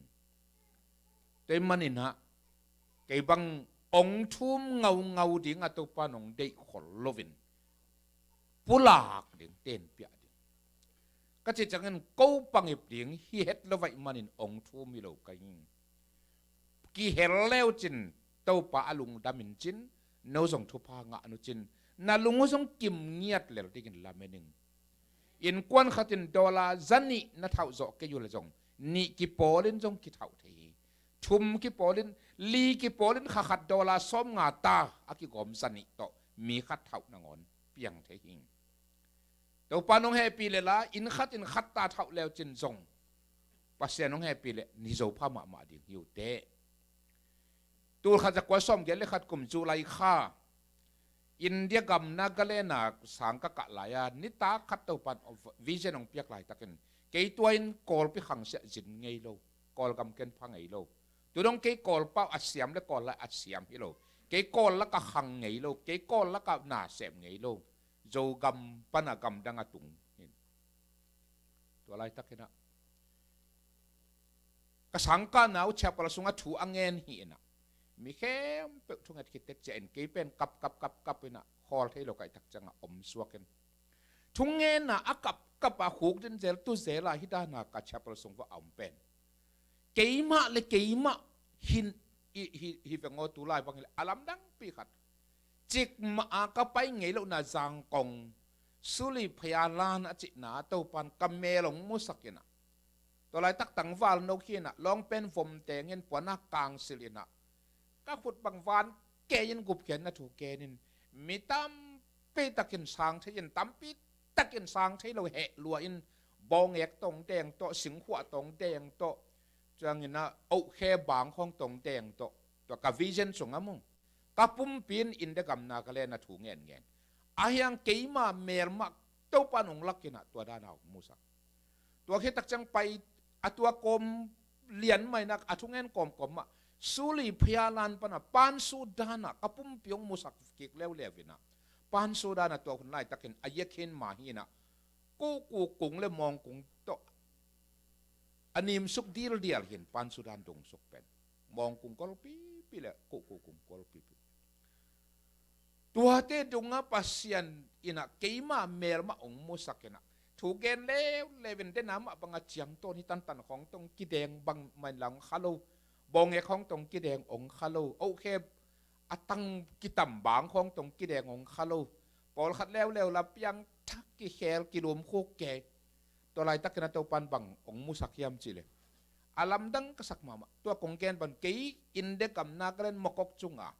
Tua ahih manin ah kei bang hong thum ngaungau ding a Topan hong deih khol loin, pulak ding, tenpiah ding ka cih ciangin, ko pangip ding hi het lo ahih manin hong thum hi lo ka hi. Kihel leucin Topa a lungdam in cin, no zong thupha ngah un cin, na lung uh zong kim ngiat lel dingin lamen ing. Innkuan khat in dollar zanih na thauh zawh kei uh leh zong, nih kipawlin zong kithauh thei hi. Thum kipawlin, li kipawlin, kha khat dollar sawmnga ta a kigawm zanih tawh mi khat thauh nangawn piang thei hi. Topa nong hehpih leh la, inn khat inn khat ta thauh leucin zong, Pasian nong hehpih leh nizo pha mahmah ding hi uh teh. Tul khat za kua sawmgiat le khat kum July kha, India gam Nagaland a sang ka kah lai-a, nitak khat Topan vision hong piak laitakin, kei tua in Kawlpi khangsiah zin ngei lo, Kawlgam ken pha ngei lo. Tu dong kei Kawlpau a siam le Kawl lai a siam hi lo. Kei Kawl lak a khang ngei lo, kei Kawl lak a na sem ngei lo. Zogam pana gamdang a tung hi. Tua laitakin ah ka sangkahna uh chapel sungah thu a ngen hi in ah, mi khempeuh thunget khit teh ciah in, kei pen kap kap kap kap in ah, khawl thei lo ka hih tak ciangah om suak in, thungenna a kap kap a khukdin zel tu zel a, hih dan a ka chapel sung va a om pen keimah le keimah hi, hi, hi, hi veng aw, tu lai bang hi leh a lamdangpi khat, cikmah a ka pai ngei lohna Zangkong, Suli Phaya Lan a cihna Topan ka mel hong musak in ah, tua laitak tangval no khi in ah, lawngpen vom tengin puannak kangsil in ah, ka khut bang van kei in gupkhiatna thu gen in, mi tampi takin sang thei in, tampi takin sang thei lo heh lua in, bawngek tawh hong deng tawh, singkhuah tawh hong deng tawh, ciangin ah ohkhe bang khawng tawh hong deng tawh, tua ka vision sungah mu, ka pumpi in India gam Nagaland a thu ngen ngen. Ahi hang keima mel mah Topan hong lak in ah, tua dan a hong musak. Tua khit tak ciang pai, a tua kawm lian mah in ah, a thungen kawmkawm mah, Suli Phaya Lan pana Pan Sudan ah ka pumpi hong musak kik leuleu in ah, Pan Sudan ah tua hun laitakin a yekhin mah hi in ah, Kuku kung le Mawng kung tawh a nimsuk dildial hi in, Pan Sudan dungsuk pen Mawng kung golpipi le Kuku kung golpipi. Tuate dungah Pasian in ah keima mel mah hong musak in ah, thu gen leuleu in, dena mah bangah ciangtawn hi, tantan khawng tawh hong kideng bang mah in la hong kha lo, bawngek khawng tawh hong kideng hong kha lo, ohkhe a tang kitam bang khawng tawh hong kideng hong kha lo, pawlkhat leuleu la piangthak, kikhel, kilumkhuk kei. Tua laitakin ah Topan bang hong musak hiam cih leh, a lamdang ka sak mahmah, tua kong gen bang, kei India gam Nagaland Mokok cungah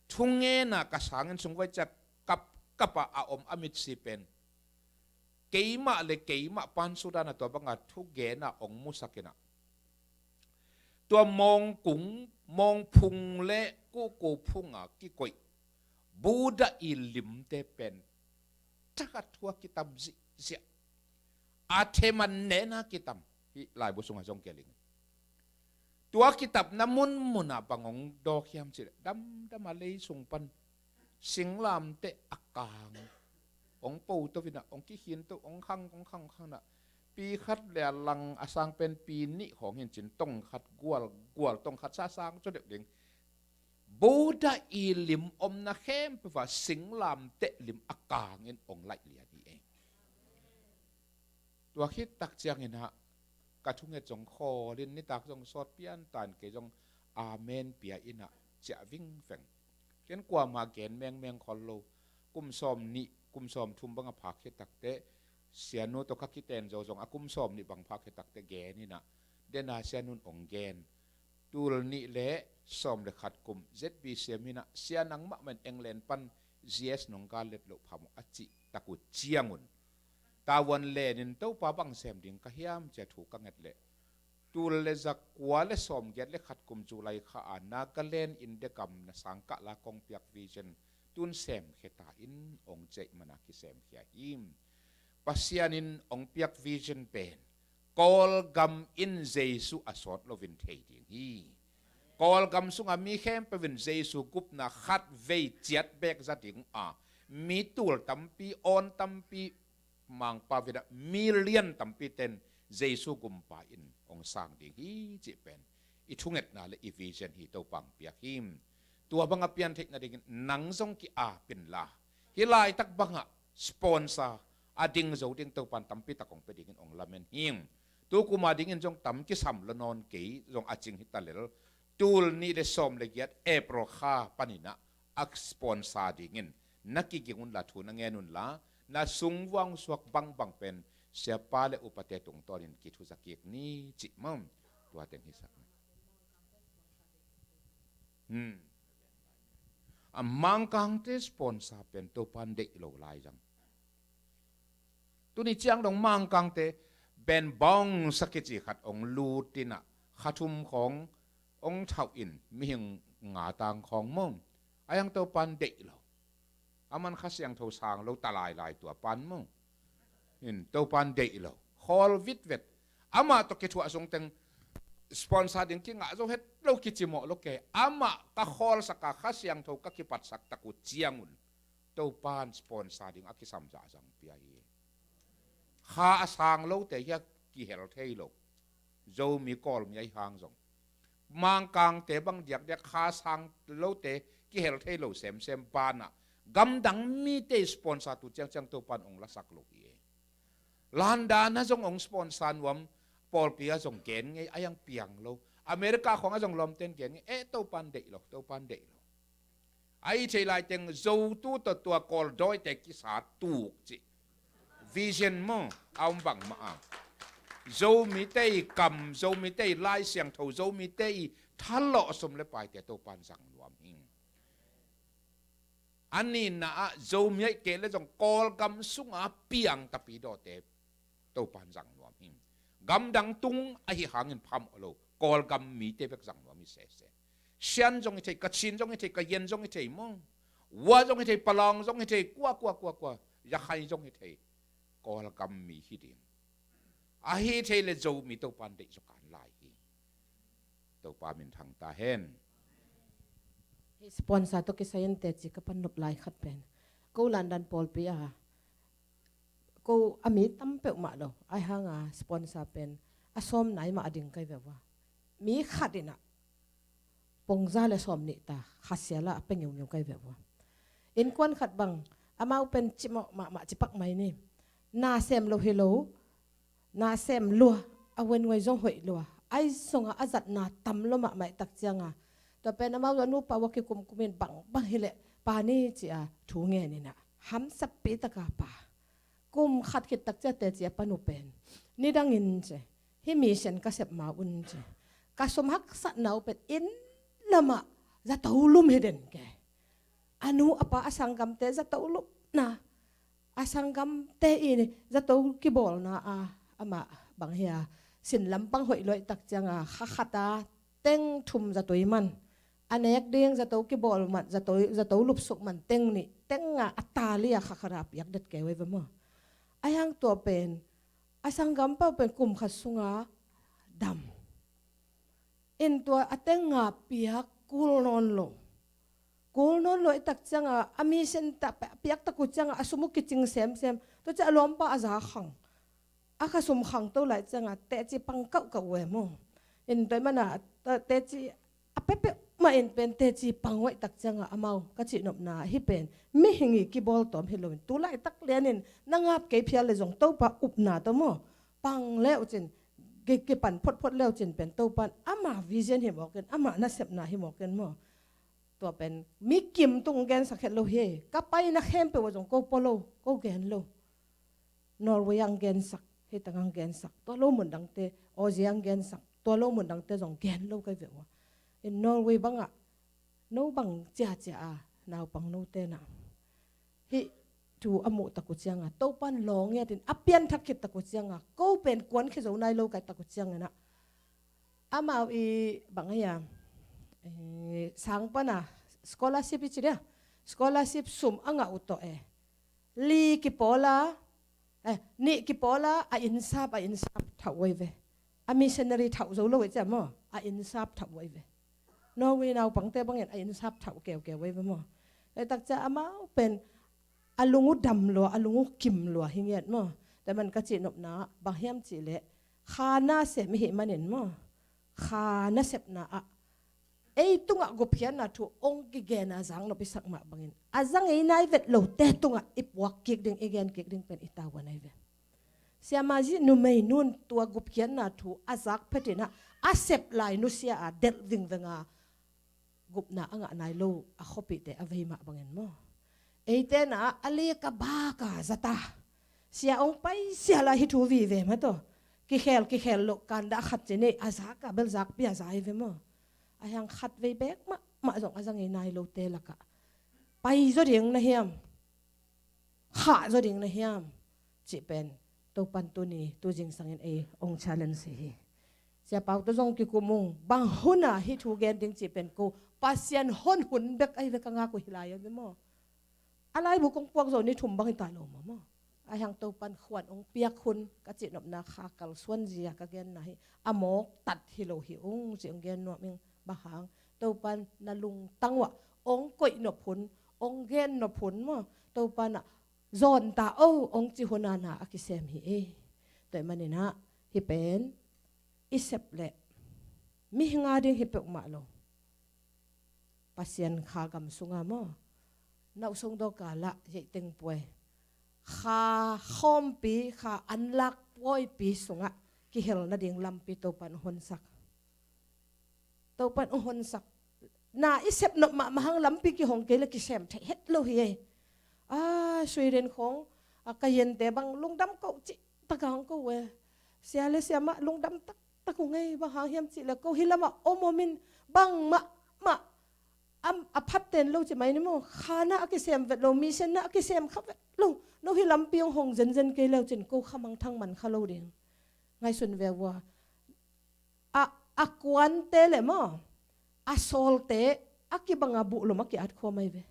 thungena ka sangin sungvai ciah kap kap a a om a mitsi pen, keimah le keimah Pan Sudan ah tua banga thugen a hong musak in ah, tua Mawng kung, Mawng phung le Kuku phung a kikoih Buddha i limte pen thakhat thu a kitam zihziah, a them a nen a kitam. Hih laibu sungah zong kia ling. Tua kitapna munmun ah bang hong dawk hiam cih leh, damdam a lei sung pan singlamteh a kang hong po to in ah, hong kikhin to, hong khang, hong khang, hong khang in ah, pi khat le a lang a sang pen pi nih khawng hi in cin, tong khat gual, gual tong khat sa sang cu deuh ding. Buddha i lim omna khempeuh ah singlamteh lim a kang in hong laih lian hi ei. Tua khit tak ciangin ah ka thunget zong khawl in, nitak zong sawt pian tan, kei zong amen pia in ah, ciah vingveng. Ken kuamah gen mengmeng khol lo. Kum sawm nih, kum sawm thum bang a phak hi takteh, sianu tawh ka kiten zo zong a kum sawm nih bang phak hi takteh gen inah, dena sianun ong gen. Tul nih le sawm le khat kum Z B C M inah, sia nangmah man England pan G S nong gal let loh phamawh a cih tak uh ciangun, tavuan lenin Topa bang sem ding ka hiam cia thu ka nget leh, tul le za kua le sawm giat le khat kum July kha a Nagaland in de gam na sangkah la kong piak vision tun semkhia ta in ong ceih mana kisemkhia hi. Pasian in ong piak vision pen Kawlgam in Jesu a sawt loin thei ding hi. Kawlgam sunga mi khempeuh in Jesu gupna khat vei ciat bek za ding a, mi tul tampi, awn tampi, Mangpa vina million tampi ten Jesu gumpa in ong sang ding hi cih pen i thungetna le i vision hi. Topa ong piak hi. Tua banga pian theih nadingin nang zong ki-ap inla, hih laitak banga sponsor a ding zo ding Topan tampi tak ong pia dingin ong lamen hi. Tukuma dingin zong tam kisam lo nawn kei zong a cing hi ta lel. Tul nih le sawm le giat April kha paninah a sponsor dingin na kiging unla, thu na ngen unla, na sungvuang suak bangbang pen siapa le upate tungtawnin kithuza kik ni cih maw. Tua teng hisak ni. Hmm. A Mangkangte sponsor pen Topan deih lo lai zang. Tuni ciang dong Mangkangte Ben Bawngsa kici khat ong lut inah, kha thum khawng ong thauh in, mihing nga tang khawng maw. A hiang Topan deih lo. A man Kha Siangtho sang lo ta lailai tua pan maw. In Topan deih lo. Khawl vitvet. Amah tawh kithuah sungteng sponsor ding kingah zo het lo, kicimawh lo kei. Amah ka khawlsak a, Kha Siangtho ka kipatsak tak uh ciangun Topan sponsor ding a kisam zahzah ong pia hi. Kha a sang lote hi a kihel thei lo. Zomi Kawlmi ahi hang zong, Mangkangte bang diakdiak kha sang lote kihel thei lo semsem banah, gamdang mite sponsor tu ciangciang Topan ong lasak lo hi. London ah zong ong sponsor nuam, pawlpi ah zong gen ngei, a hiang piang lo. America khawng ah zong lawmten gen ngei, eh, Topan deih lo, Topan deih lo. A i thei laiteng Zotu tawh tua Kawldawite kisa tuk cih vision maw a om bangmah a, Zomite i kam, Zomite i Lai Siangtho, Zomite i thalawh sum le paite Topan zang nuam hi. A nihna ah Zomi aih kei le zong Kawlgam sunga piang tapidawte Topan zang nuam hi. Gamdang tung ahi hangin phamawh lo, Kawlgam mite bek zang nuam hi sese. Shan zong hi thei, Kachin zong hi thei, Kayin zong hi thei maw. Wa zong hi thei, Palawng zong hi thei, kua, kua, kua, kua, Yakhai zong hi thei. Kawlgam mi hi ding. Ahi thei le Zomi Topan deih zaw kan lai hi. Topa minthang ta hen. Hih sponsor tawh kisai in teci ka pan nop lai khat pen, ko London pawlpi a, ko a mi tam peuhmah lo, ahi hanga sponsor pen a sawm nai mah a ding kai ve ua. Mi khat inah pongza le sawm nih ta, khasia la a pe ngeungeu kai ve ua. Innkuan khat bang, amau pen cimawh mahmah cipak mai ni. Na sem lo hi lo, na sem lua, a wenwei zong hoih lua, ai zonga a zatna tam lo mahmah i tak cianga, tua pen amau a nupa ua kikumkumin bangbang hileh pa ni ci-a thu ngen inah, hamsappi taka pa, kum khat khit tak cia teci a pan uh pen, nidangin ci, hih mission ka sep ma un ci, ka sum haksatna uh pen inn lamah zato lum hi den ke. A nu a pa a sanggamte zato lupna, a sanggamte i zato kibawlna a, amah bang hi a, sin lampang hoih luaih tak cianga kha khata teng thum zatui man, a nek ding zato kibawl man, zato, zato lupsuk man teng nih, tenga a tali a kha khata piak det kei uh ei ve maw. A hiang tua pen a sanggam pau pen kum khat sunga dam. In tua a tenga piak kul nawn lo. Kul nawn lo i tak cianga a mission ta piak tak uh cianga a sum uh kicing semsem. Tua cia a lawmpa a za khang, a kha sum khangto lai cianga teci pang kauhkauh uh e maw. In tua i mana teci a pepeuh mah in pen teci pang uh i tak cianga amau ka cihnopna hih pen mihing i kibawl tawm hi loin tu laitak lianin na ngap kei phial le zong Topa upna tawh maw, pang leucin, kipan photphot leucin pen Topan ama vision hi mawkin, ama nasepna hi mawkin maw. tua pen mi kim tung gensak het lo hi. Ka paina khempeuh ah zong ko pua lo, ko gen lo. Norway ang gensak, hei tang ang gensak, tua lo mun dangte, Aussie ang gensak, tua lo mun dangte zong gen lo kai ve ua. In Norway bangah no bang ciacia a naupang no tenah hih thu a muh tak uh cianga Topan lawng ngiatin a pianthak khit tak uh cianga ko pen kuan khia zo nai lo kai tak uh cianginah amau i bang aia sang pana scholarship i ci dia, scholarship sum a ngah uh tawh e li kipawla, eh, nih kipawla a insap a insap thauh uh ai ve. A missionary thauh zo lo i cia maw, a insap thauh uh ai ve. Norway naupangte bangin a insap thauh keukeu uh ai ve maw. Laitak cia amau pen a lung uh dam lua, a lung uh kim lua hi ngiat maw. Tua man ka cihnopna bang hiam cihleh kha na sem i hih manin maw, kha nasepna ah ei tungah gupkhiatna thu ong kigena zaknop i sak mah bangin a za ngei nai vet lote tungah i puak kik ding, i gen kik ding pen i tavuan ai ve. Siamah zih numei nun tua gupkhiatna thu a zak phetinah a sep lai nusia a delh vingvenga gupna a ngah nai lo a khuapihte a vei mah bangin maw. Eite na a lika baka zata sia ong paisia lai hi thu vive mah tawh kikhel kikhel loh kanda khat ci nei a zaka bel zakpi a zai ve maw. A hiang khat vei bek mahmah zong a za ngei nai lote lakah pai zaw ding na hiam, khah zaw ding na hiam cih pen Topan tuni tu zingsangin ei ong challenge hi hi. Sia Pau tawh zong kikum ung, bang huna hih thu gen ding cih pen ko Pasian hon hun bek ai ve ka ngak uh hi lai a ve maw. A laibu kong puak zo ni thum bang hi ta lo maw maw. A hiang Topan khuan ong piak hun ka cihnopna kha kalsuan zia ka genna hi a mawk tat hi lo hi ung cih ong gen nuam ing. Bang hang Topan na lungtang uah ong koih nop hun, ong gen nop hun maw. Topan ah zawn ta o ong ci hun a na a kisem hi e. Tua ih maninah hih pen i sep leh mihing a ding hi peuhmah lo. Pasian kha gam sunga maw, nauh songdaw kalah yeih teng puai kha khawmpi, kha anlak puaipi sungah kihel nading lampi Topan hong honsak. Topan hong honsak. Na i sep nop mahmah hang lampi kihong kei le kisem theih het lo hi ei. A Sweden khong a ka yente bang lungdam ko cih taka hong ko e. Sia le siamah lungdam taktak uh ngei, bang hang hiam cih le ko hih lamah om om in bang mahmah a phat ten lo ci mai ni maw. Kha na a kisem vet lo, mission na a kisem kha vet lo. No hih lampi hong hong zenzen kei leu cin ko kha mangthang man kha lo ding. Ngaihsun ve ua. A, a kuante le maw, a sawlte a kibanga buh lom a ki-at khua mai ve.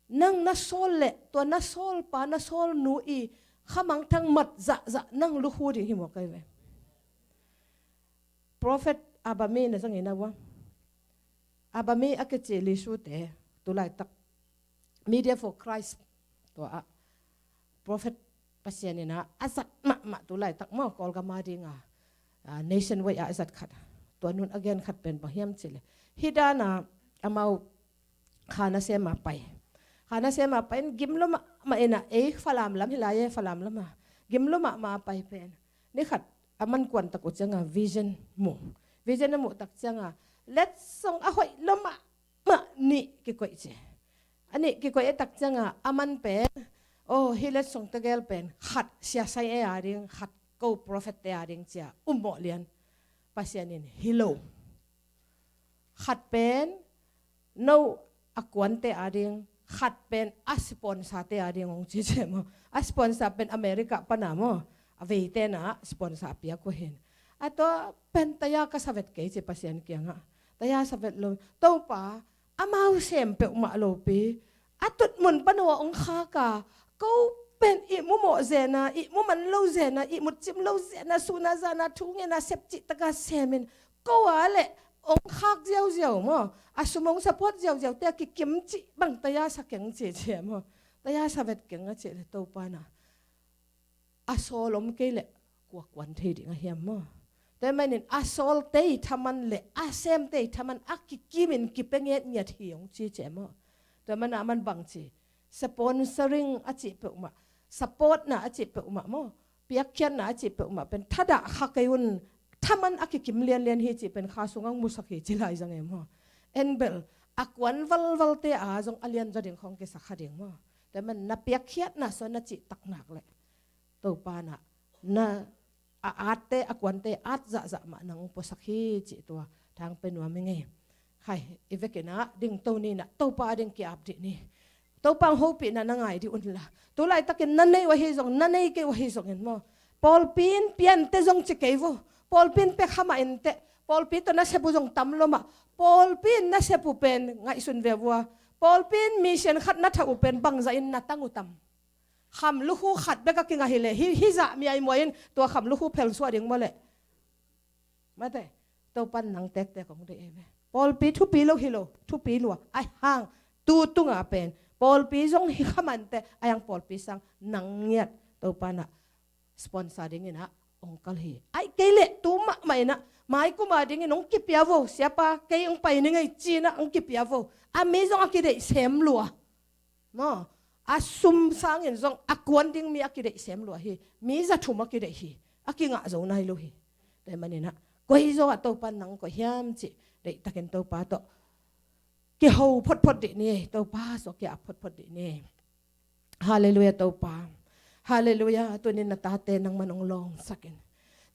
Nang na sawl le tua na sawlpa na sawlnu i khamangthang mat zahzah nang lukhu ding hi mawk ai ve. Prophet Abami na zangin a ua, Abami a kici Lisute tulaitak Media for Christ tua ah prophet Pasian in a zat mahmah tulaitak maw, Kawlgam a dinga nationwide a zat khat. Tua nun a gen khat pen bang hiam cih le hih dana amau kha nasem a pai. Kha nasem a pai in gim lua mahmah in a ei Falam lam hi lai e, Falam lam a gim lua mahmah a pai pen ni khat a man kuan tak uh cianga vision mu. Vision a muh tak cianga letsong a hoih lua mah mah nih kikoih ci. A nih kikoih e tak cianga a man pen aw hih letsong tegel pen khat siasai e a ding, khat ko prophet te a ding cia ummawh lian. Pasian in hi lo. Khat pen no a kuante a ding, khat pen a sponsor te a ding hong ci cia maw. A sponsor pen America pana maw, a veite na sponsor a piak uh hin. A tua pen taya ka savet kei ci Pasian kiangah. Taya savet lo. Topa, amau sem peuhmah lopi a tutmun panawa ong khaka ko pen ihmu mawh zena, ihmu man lo zena, ihmu cim lo zena, suna zana thu ngena sepcih taka semin ko a le ong khak ziauziau maw, a sum ong support ziauziau te a kikim cih bang taya sa keng cih cia maw. Taya savet keng a cih le Topa na a sawl om kei le kua kuan thei ding a hiam maw. Tua manin a sawlte i thaman le a semte i thaman a kikimin kipia ngetngiat hi ong ci cia maw. Tua mana man bang ci sponsoring a cih peuhmah, support na a cih peuhmah maw, piakkhiatna a cih peuhmah pen thadah kha kei un, thaman a kikim lianlian hi cih pen kha sungah musak hi ci lai zang e maw. en bel a kuan valvalte a zong a lianzaw ding khawng kisakha ding maw? Tua man na piakkhiatna sua na cihtak nak leh Topa na, na a atte, a kuante at zahzah mah nang puasak hi cih tua thangpe nuam i ngei. Khai, i vekin ah dingto ni nah, Topa a ding ki-ap dih ni. Topa hong hopihna na ngai dih unla. Tulaitakin na nei uh ahi zong, na nei kei uh ahi zongin maw, pawlpi in piante zong ci kei vo. Pawlpi in pia kha mah inteh. Pawlpi tawh nasep uh zong tam lo mah. Pawlpi in nasep uh pen ngaihsun ve vua. Pawlpi in mission khat na thah uh pen bangzah in na tang uh tam? Kham lukhu khat bek a kingah hileh, hi, hizah mi ai muai in tua kham lukhu phelsuah ding maw leh? Mate, Topan nang tektek hong deih ei ve. Pawlpi thupi lo hi lo, thupi lua. Ai hang, tu tunga pen pawlpi zong hi kha mante, ai hang pawlpi sang nang ngiat Topa na sponsor dingin ah hong kal hi. Ai kei leh tu mahmah in ah, mai kuma dingin hong kipia vo, siapa kei hong pai ni ngei ci-in ah hong kipia vo. A mi zong a kideih sem lua. Maw, a sum sangin zong a kuan ding mi a kideih sem lua hi. Mi za thum a kideih hi. A kingah zo nai lo hi. Tua manin ah koi zaw ah Topa nang koi hiam cih deihtakin Topa tawh kiho photphot dih ni. Topa sua ki-ap photphot dih ni. Halleluiah Topa. Halleluiah. Tunin na tate nangman hong lawngsakin,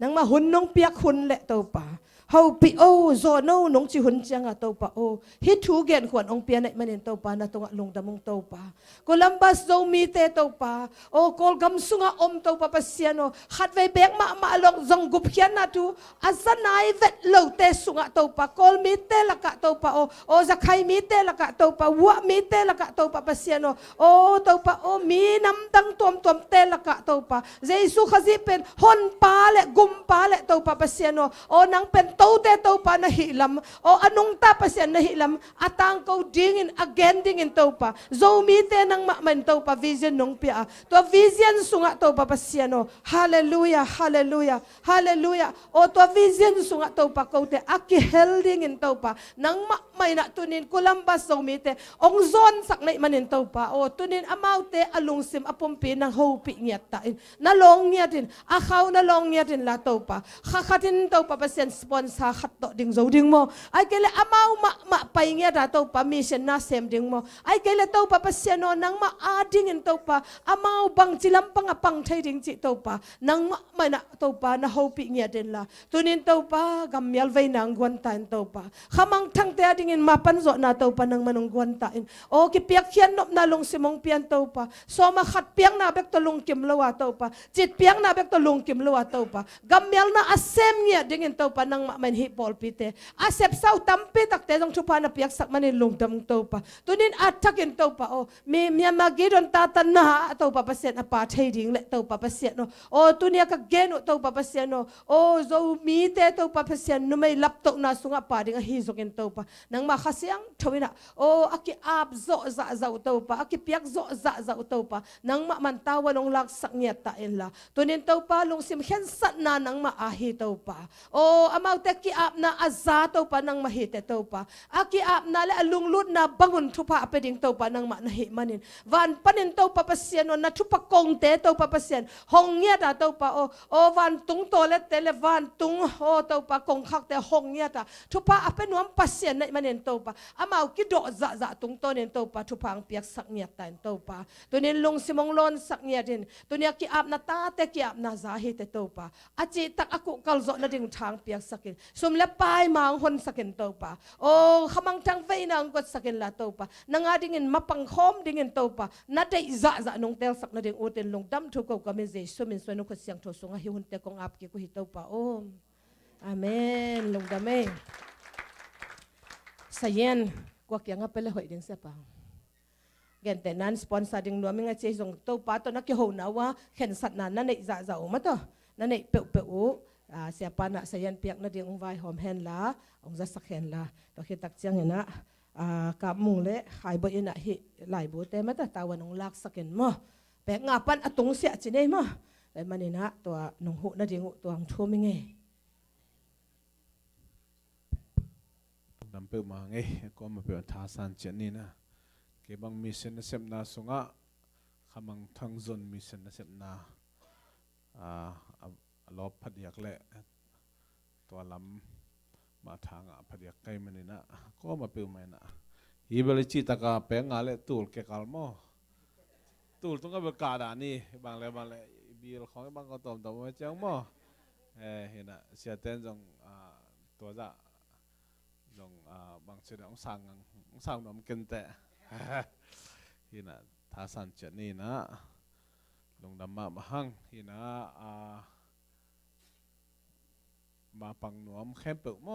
nangmah hun nong piak hun leh Topa, hopih o, zawn o nong ci hun cianga Topa o, hih thu genkhuan hong pia naih manin Topa na tungah lungdam ung Topa. Columbus Zomite Topa, o Kawlgam sungah om Topa Pasian o, khatvei beek mahmah long zong gupkhiatna thu a za nai vet lote sungah Topa, Kawl mite lakah Topa o, o Zakhai mite lakah Topa, Wa mite lakah Topa Pasian o, o Topa o, mi namdang tuamtuamte lakah Topa, Jesu Khazih pen honpa le gumpa le Topa Pasian o, o nang pen tote Topa na hih lam, o a nungta Pasian na hih lam a tangko dingin, a gen dingin Topa, Zomite nangmah man Topa vision nong pia a, tua vision sungah Topa Pasian o, halleluiah, halleluiah, halleluiah. O tua vision sungah Topa kote a kihel dingin Topa, nangmah mah in ah tunin Columbus Zomite hong zawnsak naih manin Topa, o tunin amaute a lungsim a pumpi nang hopih ngiat ta in, na lawng ngiat in, a khau na lawng ngiat inla Topa, kha khat in Topa Pasian sponsor khat tawh ding zo ding maw? Ai kei leh amau mahmah pai ngiat a Topa mission na sem ding maw? Ai kei leh Topa Pasian aw, nangmah a dingin Topa, amau bangci lampang a pang thei ding cih Topa, nangmah mah in ah Topa na hopih ngiat inla, tunin Topa gammial veina hong guan ta in Topa, khamangthangte a dingin mapan zawhna Topa nangman hong guan ta in. Aw kipiakkhiat nopna lungsim hong pia in Topa, sawma khat piakna bek tawh lungkim lo a Topa, cit piakna bek tawh lungkim lo a Topa, gammialna a sem ngiat dingin Topa nangmah mah in hih pawlpite a sepsa uh tampi takte zong thupha na piaksak manin lungdam Topa. Tunin a thakin Topa aw, mi Myanmar Gideon tatanna ah Topa Pasian a pa thei ding leh Topa Pasian aw, aw tunia ka gen uh Topa Pasian aw, aw Zomite Topa Pasian numei laptohna sungah pa ding ahi zongin Topa, nangmah Kha Siangtho in ah, aw a ki-ap zawh zahzah uh Topa, a kipiak zawh zahzah uh Topa, nangmah man tavuan hong laksak ngiat ta inla, tunin Topa lungsim khensatna nangmah a hi Topa, aw amaute ki-apna a za Topa nangmah hi teh Topa, a ki-apna le a lunglutna bangun thupha a pia ding Topa nangmah na hih manin, van panin Topa Pasian aw, na thupha kongte Topa Pasian hong ngiat a Topa aw, aw vantung tawlette le vantung aw Topa kongkhakte hong ngiat a thupha a pia nuam Pasian na hih manin Topa, amau kidawh zahzah tungtawnin Topa thupha hong piaksak ngiat ta in Topa, tunin lungsim hong lawnsak ngiat in. Tunia ki-apna tate ki-apna za hi teh Topa, a cihtak a kuhkal zawh nading tha hong piaksak in, sum le pai ma hong honsak in Topa, aw khamangthang veina hong guatsak inla Topa, nang a dingin mapang khawm dingin Topa, na deih zahzah nong teelsak nading utin lungdam thu ko ka min Jesu min suan uh Kha Siangtho sungah hih hunte kong ap kik uh hi Topa aw. Amen. Lungdam ei. Sayan, kua kiangah pia le hoih ding siapa? Gentehna in sponsor ding nuam ing a, ci zong Topa tawh na kihona uh a khensatna na neih zahzah uh mah tawh, na neih peuhpeuh uh, ah, siapa nah Sayan piak nading hong vaihawm henla, hong zasak henla. Tua khit tak ciangin ah, ah, Kap Mung le Khai Bawi in ah hih laibute mah tawh tavuan hong laksak in maw, pek nga pan a tungsiah ci nei maw? Tua manin ah tua nong huh nading uh tua hong thum ing ei. Nam peuhmah ngei, kuamah peuh a thasan ciat ni na. Kei bang mission nasepna sungah, Khamangthang zon mission nasepna, ah, a, a lawp phadiak leh tua lam Mah tha ngah phadiak kei maninah kawma peuhmah inah hi bel i cih taka peng nga le tul kekal maw? Tul tungah bel kah dah ni. Bang le bang le i bil khawng i bang ko tawmtawm om ciang maw? Eh, hinah siaten zong tua zah zong bang cina hong sang nuam kenteh. Hinah thasan ciat ni inah lungdam mahmah hang. Hinah mapang nuam khempeuh maw?